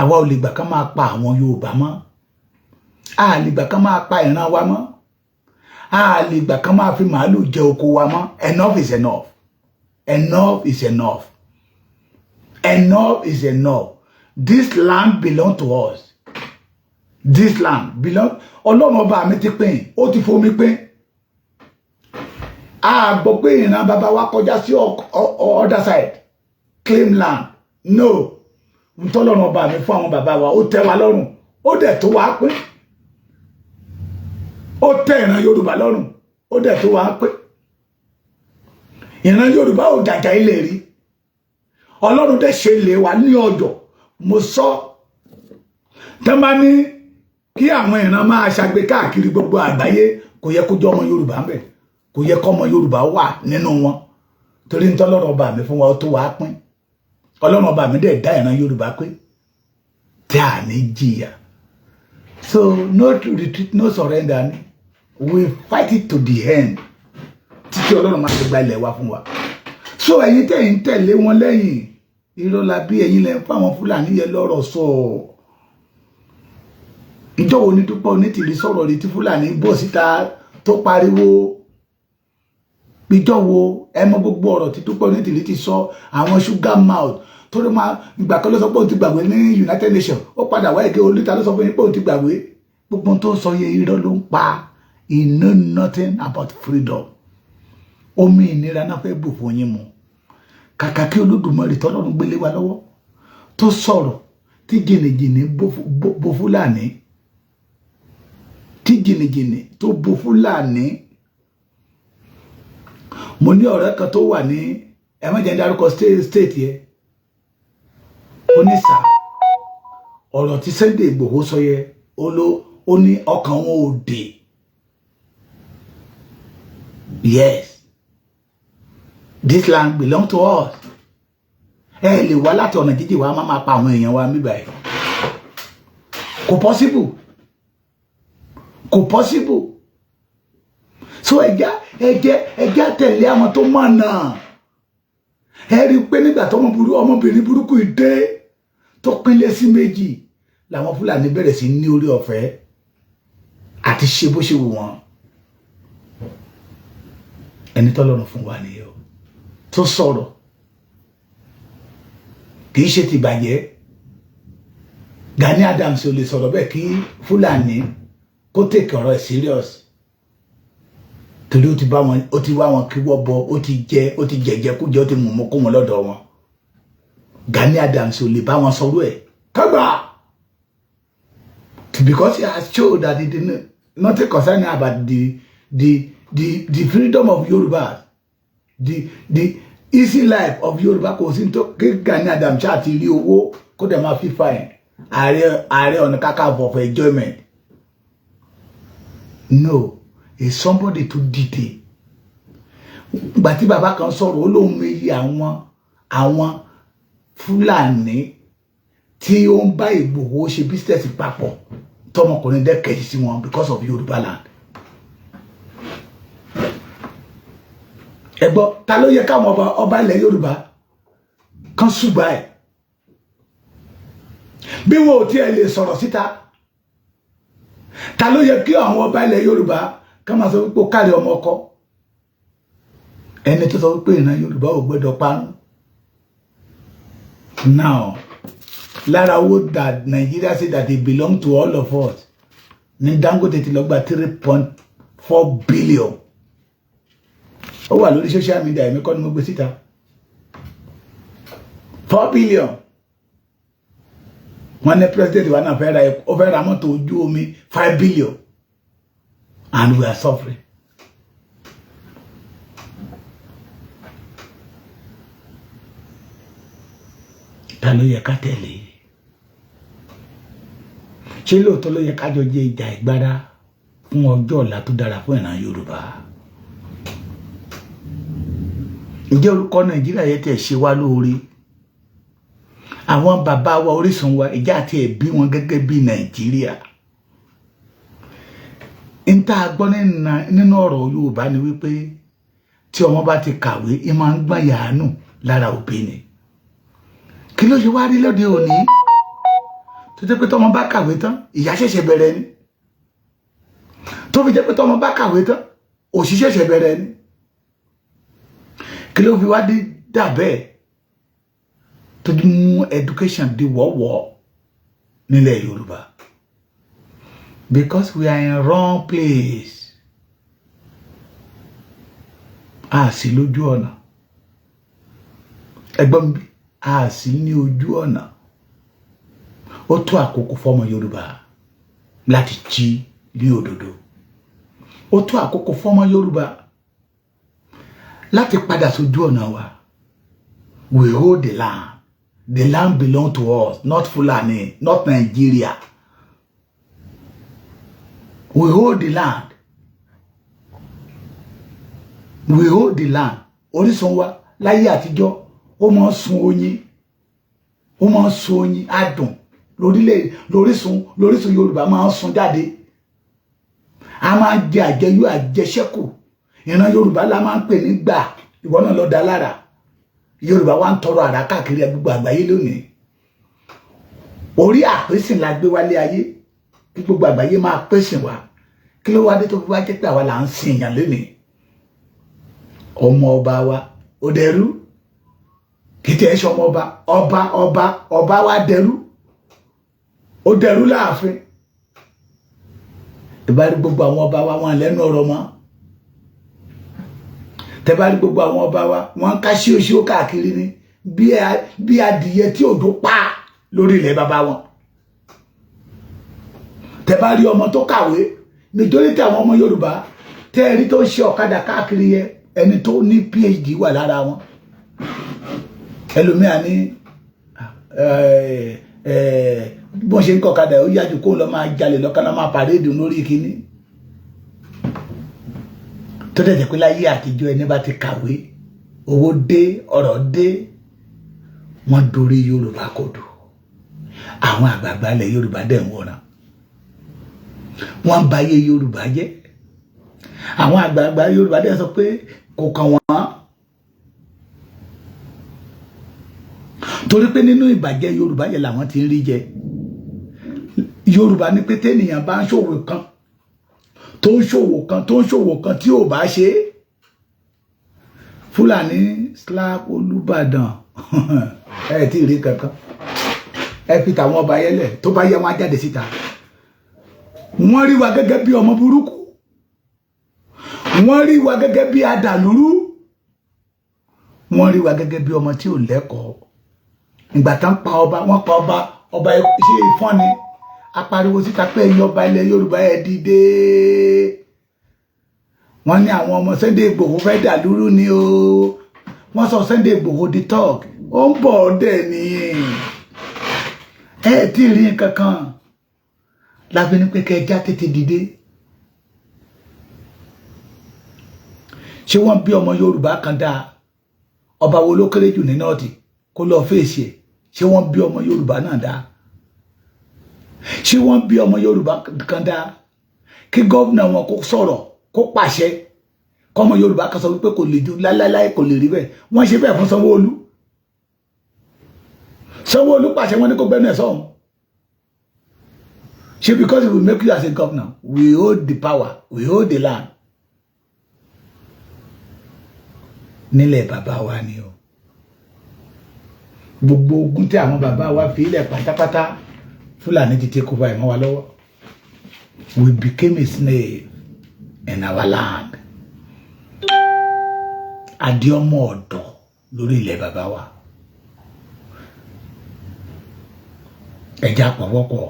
Àwa ò lè gbà ká máa pa àwọn Yorùbá mọ́. A lè gbà ká máa pa ìran wa mọ́. A lè gbà ká máa fi màálù jẹ oko wa mọ́. Enough is enough. Enough is enough. Enough is enough. This land belong to us. This land belong. Ọlọ́run ọba mi ti pín, ó ti fomi pín. A gbọ́ pé ìran bàbá wa kọjá sí other side, claim land. No, ntọ́lọ́run ọba mi fún àwọn bàbá wa, ó tẹ́ wa lọ́rùn, ó dẹ̀ tó wa pín. Ó tẹ́ ìran Yorùbá lọ́rùn, ó dẹ̀ tó wa pín. Ìran Yorùbá ò jàjà ilé rí. Ọlọ́run dẹ̀ ṣe ilé wa ní ọjọ́. Mo sọ tẹ́ bá ní kí àwọn ìran máa ṣàgbé káàkiri gbogbo àgbáyé, kò yẹ kó jọ ọmọ Yorùbá ń bẹ, kò yẹ kọ́ ọmọ Yorùbá wà nínú wọn, torí ń tọ́lọ́run ọba mi fún wa, ó tó wàá pín. Ọlọ́run ọba mi dẹ̀ dá ìran Yorùbá pé tí a ní jìyà. So no retreat, no surrender ni. We fight it to the end, títí Ọlọ́run máa fi gba ilẹ̀ wa fún wa. So ẹ̀yin tẹ̀yin tẹ̀lé wọn lẹ́yìn, irọ́ la bí. Ẹ̀yin lẹ́ ń fún àwọn Fúlàní yẹn lọ́rọ̀ sọ. Ìjọ wo ni Dúpẹ́ Onítìrí sọ̀rọ̀ rí tí Fúlàní bọ̀ síta tó pariwo? Ìjọ wo? Ẹ mọ gbogbo ọ̀rọ̀ tí Dúpẹ́ Onítìrí ti sọ. Àwọn sugar mouth torí máa ìgbà kan ló sọ pé òun ti gbàgbé ní United Nations, ó padà wáyé kí olùta ló sọ fún yín pé òun ti gbàgbé. Gbogbo tó ń sọ yẹ, irọ́ ló ń pa. He know nothing about freedom. Omi ìnira náà fẹ́ bù fún yín mu. Kàkà kí Olódùmarè tọ́lọ́run gbélé wa lọ́wọ́ tó sọ̀rọ̀ tí jìnnìjìnnì bo Fúlàní, tí jìnnìjìnnì tó bo Fúlàní. Mo ní ọ̀rẹ́ kan tó wà ní, ẹ má jẹ́ ń dárúkọ state yẹ. Ó ní sà, ọ̀rọ̀ tí Sunday Ìgbòho sọ yẹ, ó ló ó ní ọkàn wọn ò dé. Yes, this land belong to us. Ẹ lè wá láti ọ̀nà jíjìn wá má máa pa àwọn èèyàn wa níbà yìí. Kò possible, kò possible. So ẹja ẹjẹ ẹjẹ tẹ̀lé àwọn tó mọ̀ náà. Ẹ rí i pé nígbà tó ọmọbìnrin burúkú yìí dé, tó pínlẹ̀ sí méjì, làwọn Fúlàní bẹ̀rẹ̀ sí ní orí ọ̀fẹ́ àti ṣe bó ṣe wù wọ́n. Ẹni tọ́lọ́run fún wa nìyẹn o, tó sọ̀rọ̀, kì í ṣe ti bàjẹ́. Gani Adams ò lè sọ̀rọ̀ bẹ́ẹ̀ kí Fúlàní kó take ọ̀rọ̀ ẹ̀ serious, torí ó ti bá wọn, ó ti wá wọn kí wọ́n bọ, ó ti jẹ, ó ti jẹjẹ kú jẹ, ó ti mú kó wọn lọ́dọ̀ wọn. Gani Adams ò lè bá wọn sọ̀rọ̀ ẹ̀ kágbà, because he has shown that he did nothing concerning about the freedom of Yorùbá, the easy life of Yorùbá. Kò sí tó kí Gani Adams ṣáà ti rí owó kó dẹ̀ máa fi fine Ààrẹ Ọ̀nà Kakanfò for enjoyment. No, is somebody to dìde. Gbà tí bàbá kan sọ̀rọ̀, ó lóun méjì àwọn Fúlàní tí ó ń bá Ìgbòho ṣe business papọ̀, tọmọkùnrin dẹ́ kẹ̀yìn sí wọn because of Yorùbá land. Ẹ gbọ́, ta ló yẹ káwọn ọba ilẹ̀ Yorùbá kan ṣùgbà ẹ̀ bí wọn ò tiẹ̀ lè sọ̀rọ̀ síta? Ta ló yẹ kí àwọn ọba ilẹ̀ Yorùbá ká máa sọ wípé ó kárí ọmọ ọkọ, ẹni tó sọ wípé ìran Yorùbá ò gbọ́dọ̀ parun? Now, lára owó that Nigeria say that it belong to all of us ní Dangote ti lọ gba 3.4 billion. Ó wà lórí social media, èmi kọ́ ni mo gbé síta. 4 billion. Wọ́n ní president wa náà fẹ́ ra, ó fẹ́ ra mọ́tò ojú omi 5 billion, and we are suffering. Ta ló yẹ ká tẹ̀lé? Ṣé lóòótọ́ ló yẹ ká jọ jẹ ìjà ìgbára fún ọjọ́ ọ̀la tó dára fún ìran Yorùbá? Ǹjẹ́ orúkọ Nàìjíríà yẹn tẹ̀ ṣe wá lóore? Àwọn bàbá wa, orísun wa, ìjà àti ẹ̀bí wọn gẹ́gẹ́ bí Nàìjíríà ń tá a gbọ́ nínú ọ̀rọ̀ Yorùbá ni wípé tí ọmọ bá ti kàwé, ẹ máa ń gbọ́n yàánù lára òbí ni. Kí ló ṣe wá rí lóde òní tó jẹ́ pé tọmọ bá kàwé tán, ìyà ṣẹ̀ṣẹ̀ bẹ̀rẹ̀ ni? Tó fi jẹ́ pé tọmọ bá kàwé tán, òṣì ṣẹ̀ṣẹ̀ bẹ̀rẹ̀ ni. Kí ló fi wá dé dà bẹ́ẹ̀? Tó mú education di wọ́wọ́ nílẹ̀ Yorùbá, because we are in wrong place. A sì lójú ọ̀nà, ẹgbọ́n mi, a sì ní ojú ọ̀nà. Ó tó àkókò fọmọ Yorùbá láti jí ní òdodo. Ó tó àkókò fọmọ Yorùbá láti padà sójú ọ̀nà wa. We hold the land. The land belong to us, not Fulani, not Nigeria. We hold the land. We hold the land. Orísun wa láyé àtijọ́, ó máa ń sun oyin, ó máa ń sun oyin adùn lórílẹ̀. Lórísun Yorùbá máa ń sun jáde. A máa ń jẹ àjẹyó, àjẹṣẹ́kù. Ìran Yorùbá la máa ń pè ní gbà. Ìwọ náà lọ dá lára. Yorùbá wa ń tọrọ àrà káàkiri gbogbo àgbáyé lónìí. Orí àpèsìn la gbé wálé ayé kí gbogbo àgbáyé máa pèsè wa. Kí ló wá dé tó fi wá jẹ́ pé àwa là ń sin èèyàn lónìí? Ọmọ ọba wa ó dẹrú. Kì í tẹ̀ ẹ́ ṣe ọmọ ọba. Ọba, ọba, ọba wa dẹrú, ó dẹrú láàfin. Ìbá rí gbogbo àwọn ọba wa, wọn lẹ́nu ọ̀rọ̀ mọ́. Tẹ́ bá rí gbogbo àwọn ọba wa, wọn ń ká ṣíoṣíó káàkiri ni bí adìyẹ tí òjò pa lórí ilẹ̀ bàbá wọn. Tẹ́ bá rí ọmọ tó kàwé, majority àwọn ọmọ Yorùbá tẹ́ ẹ rí tó ń ṣe ọ̀kadà káàkiri yẹ, ẹni tó ní PhD wà lára wọn. Ẹlòmíà ní bó ṣe ń kọ ọ̀kadà, ó yájú kó lọ máa jalè lọ́kàn náà, máa pàrédì lórí kínní. Tó dẹ̀ jẹ́ pé láyé àtijọ́, ẹni bá ti kàwé, owó dé, ọ̀rọ̀ dé. Wọ́n dorí Yorùbá kodò. Àwọn àgbààgbà ilẹ̀ Yorùbá dẹ̀ ń wòran. Wọ́n ń bayé Yorùbá jẹ́. Àwọn àgbààgbà Yorùbá dẹ̀ sọ pé kò kàn wọ́n, torí pé nínú ìbàjẹ́ Yorùbá yẹn làwọn ti ń rí jẹ. Yorùbá ní pé téèyàn bá ń ṣòwò kan, tó ń ṣòwò kan, tó ń ṣòwò kan, tí ò bá ṣe é, Fúlàní slap Olúbàdàn. Ẹ tí ì rí kankan. Ẹ fi tàwọn ọba yẹlẹ, tó bá yẹ wọn á jáde síta. Wọ́n rí wa gẹ́gẹ́ bí ọmọ burúkú, wọ́n rí wa gẹ́gẹ́ bí adàlúrú, wọ́n rí wa gẹ́gẹ́ bí ọmọ tí ò lẹ́kọ̀ọ́. Ìgbà tán pa ọba, wọ́n pa ọba. Ọba ṣe ìfọ́n ni apariwo síta pé ẹ̀yin ọba ilẹ̀ Yorùbá, ẹ dìde. Wọ́n ní àwọn ọmọ Sunday Igboho fẹ́ dàlúrú ni o. Wọ́n sọ Sunday Igboho di talk. Ó ń bọ̀ dẹ̀ ni. Ẹ tí ì rí nǹkan kan lábẹ́ ní pé kẹjá tètè dìde. Ṣé wọ́n bí ọmọ Yorùbá kan dáa? Ọba wo ló kéré jù ní North kó lọ fèsì ẹ̀? Ṣé wọ́n bí ọmọ Yorùbá náà dáa? Ṣé wọ́n bí ọmọ Yorùbá kan dáa kí gómìnà wọn kó sọ̀rọ̀, kó pàṣẹ, kọ́mọ Yorùbá kan sọ wípé kò lè ju láíláí, kò lè rí bẹ́ẹ̀? Wọ́n ṣe bẹ́ẹ̀ fún Sanwó-Olú. Sanwó-Olú pàṣẹ, wọn ní kó gbẹ́nu ẹ̀ sọ̀hún. Ṣé because we make you as a governor? We hold the power, we hold the land nílẹ̀ bàbá wa ni o. Gbogbo ogun tí àwọn bàbá wa fi ilẹ̀ pátápátá, Fúlàní ti take over ẹ̀ mọ́ wa lọ́wọ́. We became a slave in our land. Adé ọmọ ọ̀dọ̀ lórí ilẹ̀ bàbá wa. Ẹja pọ̀wọ́pọ̀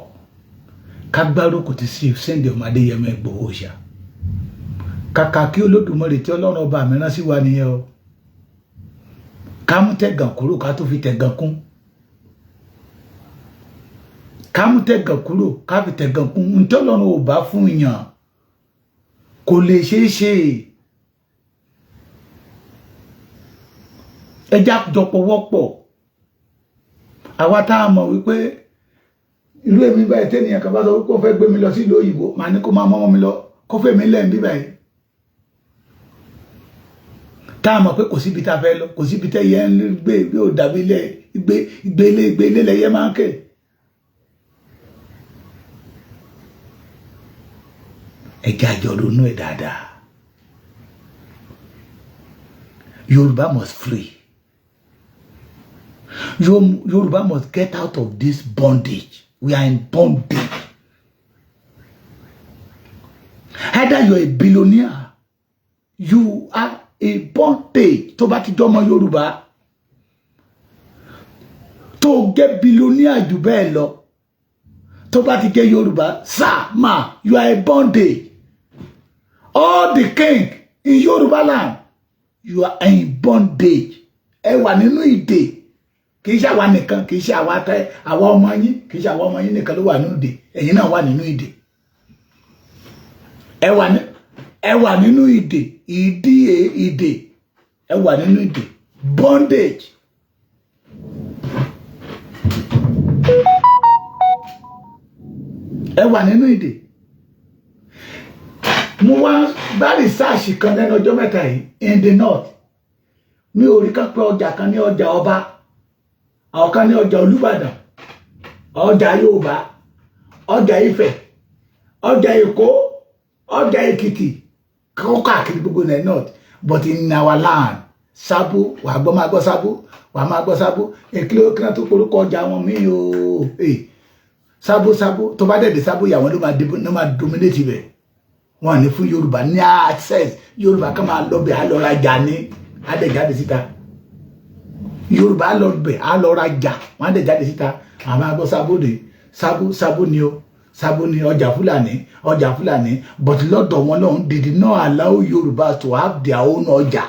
ká gbárùkù ti sí Sunday ọmọ Adéyẹmọ Ìgbòho ṣá. Kàkà kí Olódùmarè tí Ọlọ́run ọba mi rán sí wa nìyẹn o. Ká mú tẹ̀gàn kúrò, ká tó fi tẹ̀gàn kún. Ká mú tẹ̀gàn kúrò, ká fi tẹ̀gàn kún. Ntí Ọlọ́run ò bá fún yàn kò lè ṣeé ṣe. Ẹja jọpọ̀ wọ́pọ̀. Àwa tá a mọ̀ wípé ìlú èmi báyìí, tẹ́nìyàn kan bá sọ wípé ó fẹ́ gbé mi lọ sí ìlú òyìnbó, màá ní kó máa mọ́mọ́ mi lọ, kó fẹ́ mi lẹ́yìn bí báyìí. Tá a mọ̀ pé kò síbi tá a fẹ́ lọ, kò síbi tẹ́ yẹ ń gbé bí ó dàbí ilé ìgbé ìgbélé ìgbélé lẹ́yẹ máa ń kè. Ẹjẹ́ àjọ ronú ẹ̀ dáadáa. Yorùbá must free. Yorùbá must get out of this bondage. We are in bondage. Either you are a billionaire, you are a bondage. Tó bá ti jọmọ Yorùbá tó jẹ́ billionaire jù bẹ́ẹ̀ lọ, tó bá ti jẹ́ Yorùbá, sir, ma, you are a bondage. All the king in Yorùbá land, you are in bondage. Ẹ wà nínú ìdè. Kì í ṣe àwa nìkan, kì í ṣe àwa tẹ àwa ọmọ yín, kì í ṣe àwa ọmọ yín nìkan ló wà nínú ìdè. Ẹ̀yin náà wà nínú ìdè. Ẹ wà nínú ìdè, ìdí ìdè. Ẹ wà nínú ìdè, bondage. Ẹ wà nínú ìdè. Mo wá bá research kan lẹ́nu ọjọ́ mẹ́ta yìí in the north. Mi ò rí ká pé ọjà kan ní ọjà ọba, àwọn kan ní ọjà Olúbàdàn, ọjà Yorùbá, ọjà Ifẹ̀, ọjà Èkó, ọjà Èkìtì, kó káàkiri gbogbo ilẹ̀ north. But in our land, Sábó, wàá gbọ́, máa gbọ́ Sábó, wàá máa gbọ́ Sábó. Èkìlẹ̀ kí wọ́n tó porúkọ ọjà wọn mí o. Sábó, Sábó, tó bá dẹ̀ dé Sábó, ìyàwó ló máa dominate ibẹ̀. Wọn ní fún Yorùbá ní access. Yorùbá kan máa lọ bẹ̀, á lọ rajà ní, á dẹ̀ jáde síta. Yorùbá lọ bẹ̀, á lọ rajà, wọn á dẹ̀ jáde síta. Àwọn agbọ́ Sábó de Sábó, Sábó ni o, Sábó ni ọjà Fúlàní, ọjà Fúlàní. But lọ́dọ̀ wọn lọ́hùn, they did not allow Yorùbá to have their own ọjà,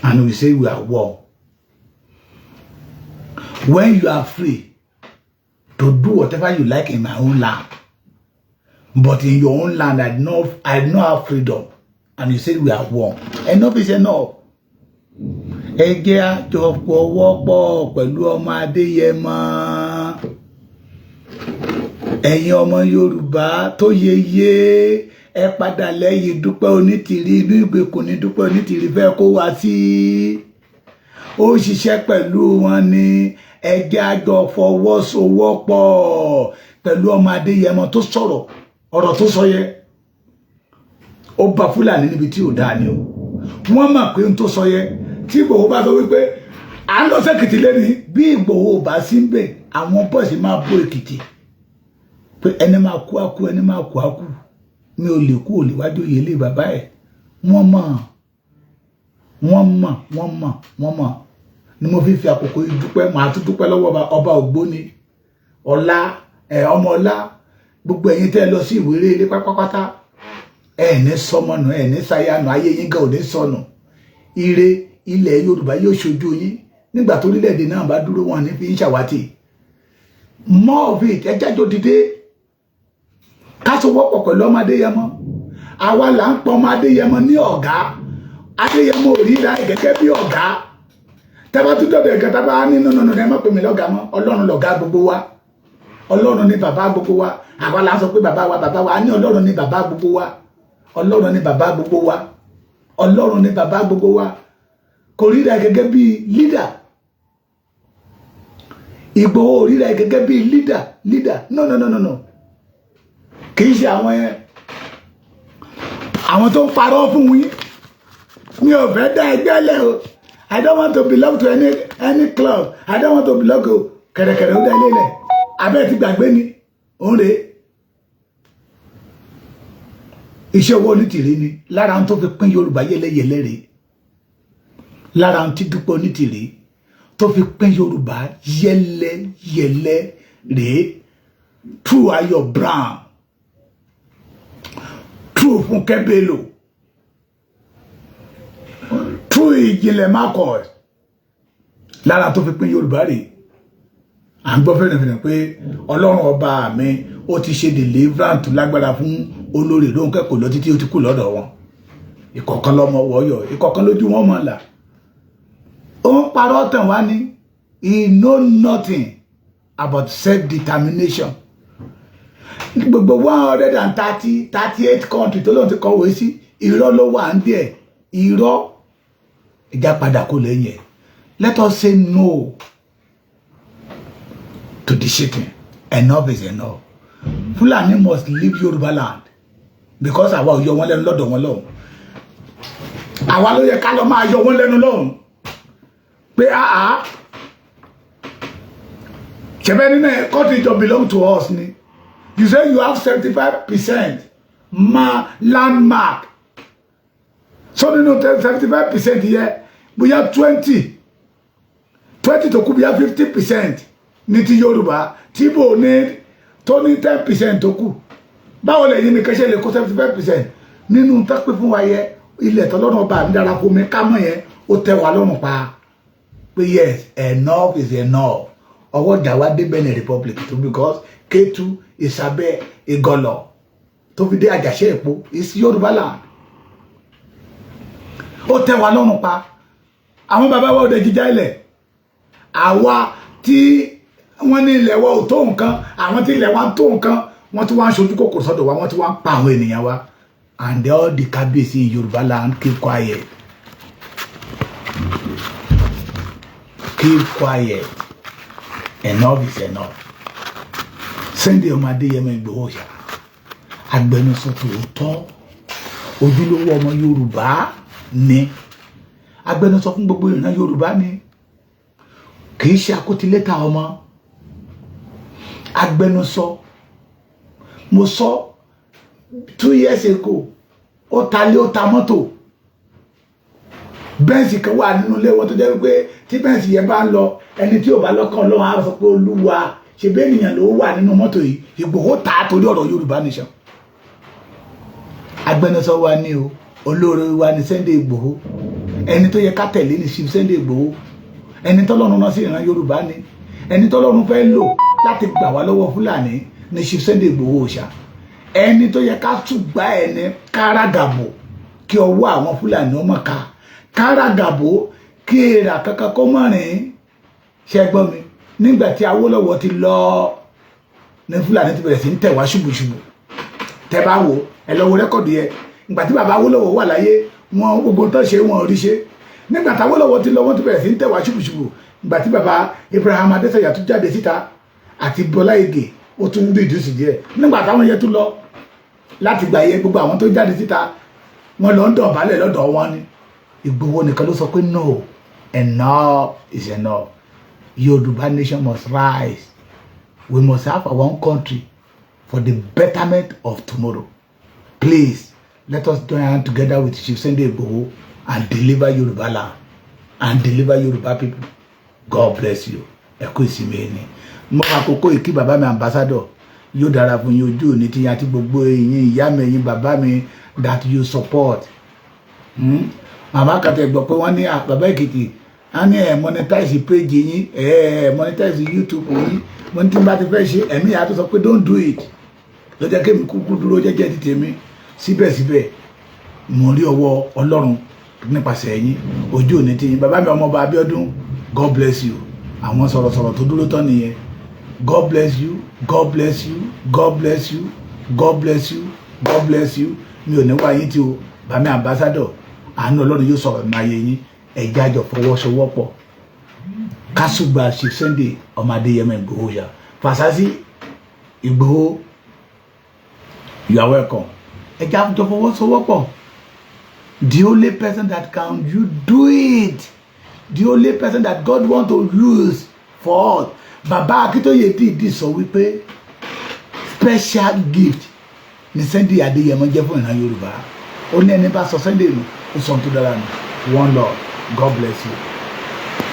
and we say we are war. When you are free to do whatever you like in my own land, but in your own land I do not have freedom, and you say we are one. Enough is enough. Ẹ jẹ́ á jọ pọwọ́pọ̀ pẹ̀lú ọmọ Adéyẹmọ. Ẹ̀yin ọmọ Yorùbá tó yeye, ẹ padà lẹ́yìn Dúpẹ́ Onítìrí. Inú ìgbèkùn ní Dúpẹ́ Onítìrí fẹ́ kó wá sí. Ó ṣiṣẹ́ pẹ̀lú wọn ní. Ẹ jẹ́ á jọ fọwọ́sowọ́pọ̀ pẹ̀lú ọmọ Adéyẹmọ tó sọ̀rọ̀. Ọ̀rọ̀ tó sọ yẹ, ó bá Fúlàní níbi tí ò dáa ni o. Wọ́n mọ̀ pé n tó sọ yẹ, tí Ìgbòho bá sọ wípé à ń lọ sẹ́kìtì lẹ́ni, bí Ìgbòho bá sí ń bẹ̀, àwọn bọ́ọ̀sì máa bó Èkìtì pé ẹni máa kú á kú, ẹni máa kú á kú. Mi ò lè kú, ò lè wájú òye lé bàbá ẹ̀. Wọ́n mọ̀, wọ́n mọ̀, wọ́n mọ̀, wọ́n mọ̀ ni. Mo fi fi àkókò yìí dúpẹ́. Màá tún dúpẹ́ lọ́wọ́ ọba Ògbóni ọlá ẹ, ọmọ ọlá. Gbogbo ẹ̀yin tẹ́ ẹ lọ sí ìwéré ilé pátápátá, ẹ ní sọmọnù, ẹ ní sáyánù, ayé yín gan ò ní sọnù. Ire ilẹ̀ Yorùbá yóò ṣojú yín nígbà tó orílẹ̀-èdè náà bá dúró, wọn ní fi ń ṣàwátì. More of it. Ẹ jájọ dìde, ká sowọ́pọ̀ pẹ̀lú ọmọ Adéyẹmọ. Àwa là ń pọ ọmọ Adéyẹmọ ní ọ̀gá. Adéyẹmọ ò ríra ẹ̀ gẹ́gẹ́ bí ọ̀gá. Tẹ́bá tún dọ̀dọ̀ ẹ̀gẹ́, tábà ní nínú nínú, ẹ má pè mí lọ́gàá mọ́. Ọlọ́run lọ̀gá gbogbo wa. Ọlọ́run ni bàbá gbogbo wa. Àwa là ń sọ pé bàbá wa, bàbá wa. A ní Ọlọ́run ni bàbá gbogbo wa. Ọlọ́run ni bàbá gbogbo wa. Ọlọ́run ni bàbá gbogbo wa. Kò ríra ẹ̀ gẹ́gẹ́ bí leader. Ìgbòho ò ríra ẹ̀ gẹ́gẹ́ bí leader. Leader, no, no, no, no, no. Kì í ṣe àwọn yẹn, àwọn tó ń parọ́ fún yín. Mi ò fẹ́ dá ẹgbẹ́ lẹ̀ o. I don't want to belong to any club. I don't want to belong to kẹ̀rẹ̀kẹ̀rẹ̀. Ó dá ilé lẹ̀, abẹ́ ti gbàgbé ni òun rèé. Iṣẹ́ owó Onítìrí ni. Lára ohun tó fi pín Yorùbá yẹlẹyẹlẹ rèé. Lára ohun tí Dúpẹ́ Onítìrí tó fi pín Yorùbá yẹlẹyẹlẹ rèé, through Ayọ̀ Brown, through Fúnkẹ́ Bello, through Ìjìnlẹ̀ Marcus. Lára tó fi pín Yorùbá rèé. À ń gbọ́ fẹ́rẹ̀fẹ́rẹ̀ pé Ọlọ́run ọba mi ó ti ṣe deliverance tó lágbára fún olórí Rónkẹ́. Kò lọ títí, ó ti kú lọ́dọ̀ wọn. Ìkọ̀kan lọ́mọ wọ́yọ̀, ìkọ̀kan lójú wọn mọ̀ là. Ó ń parọ́ tàn wá ní. He know nothing about self-determination. Gbogbo 130, 38 country tó lóun ti kọ̀wé sí, irọ́ ló wà ń díẹ̀. Irọ́ ìjà padà kó lẹ́yìn ẹ̀. Let us say no to the shooting. Enough is enough. Fulani must leave Yoruba land because àwa ò yọ wọn lẹ́nu lọ́dọ̀ wọn lọ́hùn. Àwa ló yẹ ká lọ máa yọ wọn lẹ́nu lọ́hùn. Pé àá ṣẹbẹ́ nínú ẹ̀ country tó belong to us ni. You say you have 75% ma landmark, so nínú 75% yẹ, bóyá 20 20 tó kù, bóyá 50% ní ti Yorùbá, tí Ìgbò ní tó ní 10% tó kù. Báwo lè yín ní kẹsẹ̀ lè kó 75% nínú tẹ́pẹ́ fún wa yẹ? Ilẹ̀ tọ́lọ́run ọba mi dára fún mi ká mọ̀ yẹn, ó tẹ́ wa lọ́rùn pa pé yes, enough is enough. Ọwọ́ ìjà wa dé Benin Republic tó, because Kétu, Ìsàbẹ̀, Ìgọlọ̀ tó fi dé Àjàṣẹ́ Èpo is Yorùbá land. Ó tẹ́ wa lọ́rùn pa. Àwọn bàbá wa ò dẹ̀ jíjà ilẹ̀. Àwa tí wọ́n ní ilẹ̀ wa ò tó nǹkan, àwọn tí ilẹ̀ wa ń tó nǹkan, wọ́n ti wá ń ṣojú kòkòrò sọ́dọ̀ wa, wọ́n ti wá ń pa àwọn ènìyàn wa. And all the kábíyèsí in Yorùbá land, keep quiet, keep quiet. Enough is enough. Sunday ọmọ Adéyẹmọ Ìgbòho ṣá, agbẹnusọ tòótọ́, ojúlówó ọmọ Yorùbá ni, agbẹnusọ fún gbogbo ìran Yorùbá ni, kì í ṣe akótilétà ọmọ agbẹnusọ. Mo sọ 2 years ago, ó ta lé, ó ta mọ́tò. Benz kan wà nínú ilé wọn tó jẹ́ wípé tí Benz yẹn bá ń lọ, ẹni tí ò bá lọ́kàn lọ́wọ́ á sọ pé, "Olúwa, ṣe bẹ́ẹ̀ ènìyàn ló wà nínú mọ́tò yìí?" Ìgbòho ta torí ọ̀rọ̀ Yorùbá nation. Agbẹnusọ wa ní o, olóore wa ní Sunday Ìgbòho. Ẹni tó yẹ ká tẹ̀lé ní Chief Sunday Ìgbòho. Ẹni tọ́lọ́run náà sí ìran Yorùbá ni, ẹni tọ́lọ́run fẹ́ lò láti gbà wá lọ́wọ́ Fúlàní ní Chief Sunday Ìgbòho Òòṣà. Ẹni tó yẹ ká tùgbà ẹni káràgàbò kí ọwọ́ àwọn Fúlàní ọmọ ká káràgàbò, kí èèrà kankan kó mọ̀ rìn. Ṣe gbọ́ mi? Nígbà tí Awólọ́wọ̀ ti lọ ní Fúlàní ti bẹ̀rẹ̀ sí ń tẹ̀ wá ṣubùṣubù. Tẹ́ bá wò, ẹ lọ wo record yẹ. Ìgbà tí bàbá Awólọ́wọ̀ wà láyé, wọn gbogbo tó ṣe, wọn ò rí ṣe. Nígbà tí Awólọ́wọ̀ ti lọ, wọ́n ti bẹ̀rẹ̀ sí ń tẹ̀ wá ṣubùṣubù. Ìgbà tí bàbá Ibrahim Adésànyà tún jáde síta àti Bọ́lá Ìgè, ó tún reduce díẹ̀. Nígbà táwọn yẹn tún lọ, láti gbà yẹ, gbogbo àwọn tó jáde síta, wọn lọ ń dọ̀bálẹ̀ lọ́dọ̀ wọn ni. Ìgbòho nìkan ló sọ pé no, enough is enough. Yorùbá nation must rise. We must have our own country for the betterment of tomorrow. Please let us join hand together with Chief Sunday Igboho and deliver Yorùbá land and deliver Yorùbá people. God bless you. Ẹ kú ìsinmi. Ẹni mo àkókò ìkí bàbá mi ambassador, yóò dára fún yín. Ojú òní tí yín àti gbogbo ẹ̀yin ìyá mi, ẹ̀yin bàbá mi that you support. Màmá kàtẹ́ gbọ́ pé wọ́n ní bàbá Èkìtì á ní ẹ̀ monetize page yín, ẹ̀ monetize YouTube yín. Mo ní tí n bá ti fẹ́ ṣe, ẹ̀mí ìyá tó sọ pé don't do it, ló jẹ́ kémi kúkú dúró jẹ́jẹ́ ti tèmi. Síbẹ̀síbẹ̀, mo rí ọwọ́ Ọlọ́run nípasẹ̀ yín. Ojú òní tí yín. Bàbá mi ọmọọba Abíọ́dún, God bless you. Àwọn sọ̀rọ̀sọ̀rọ̀ tó dúró tán nìyẹn. God bless you, God bless you, God bless you, God bless you, God bless you. Mi ò ní wá yín tí o. Bàmí ambassador, àánú Ọlọ́run yóò sọ̀rọ̀ nínú ayé yín. Ẹ̀jẹ̀ àjọ fọwọ́sowọ́pọ̀ kásùgbà ṣe Sunday ọmọ Adéyẹmọ Ìgbòho ṣá. Fàṣásí Ìgbòho, you are welcome. Ẹ̀jẹ̀ àjọ fọwọ́sowọ́pọ̀. The only person that can you do it, the only person that God want to use for us, bàbá Akíntóyè dìídì sọ wípé special gift ní Sunday Adéyẹmọ jẹ́ fún ìran Yorùbá. Ó ní ẹni bá sọ Sunday nù, ó sọ tó dára nù. One Lord. God bless you.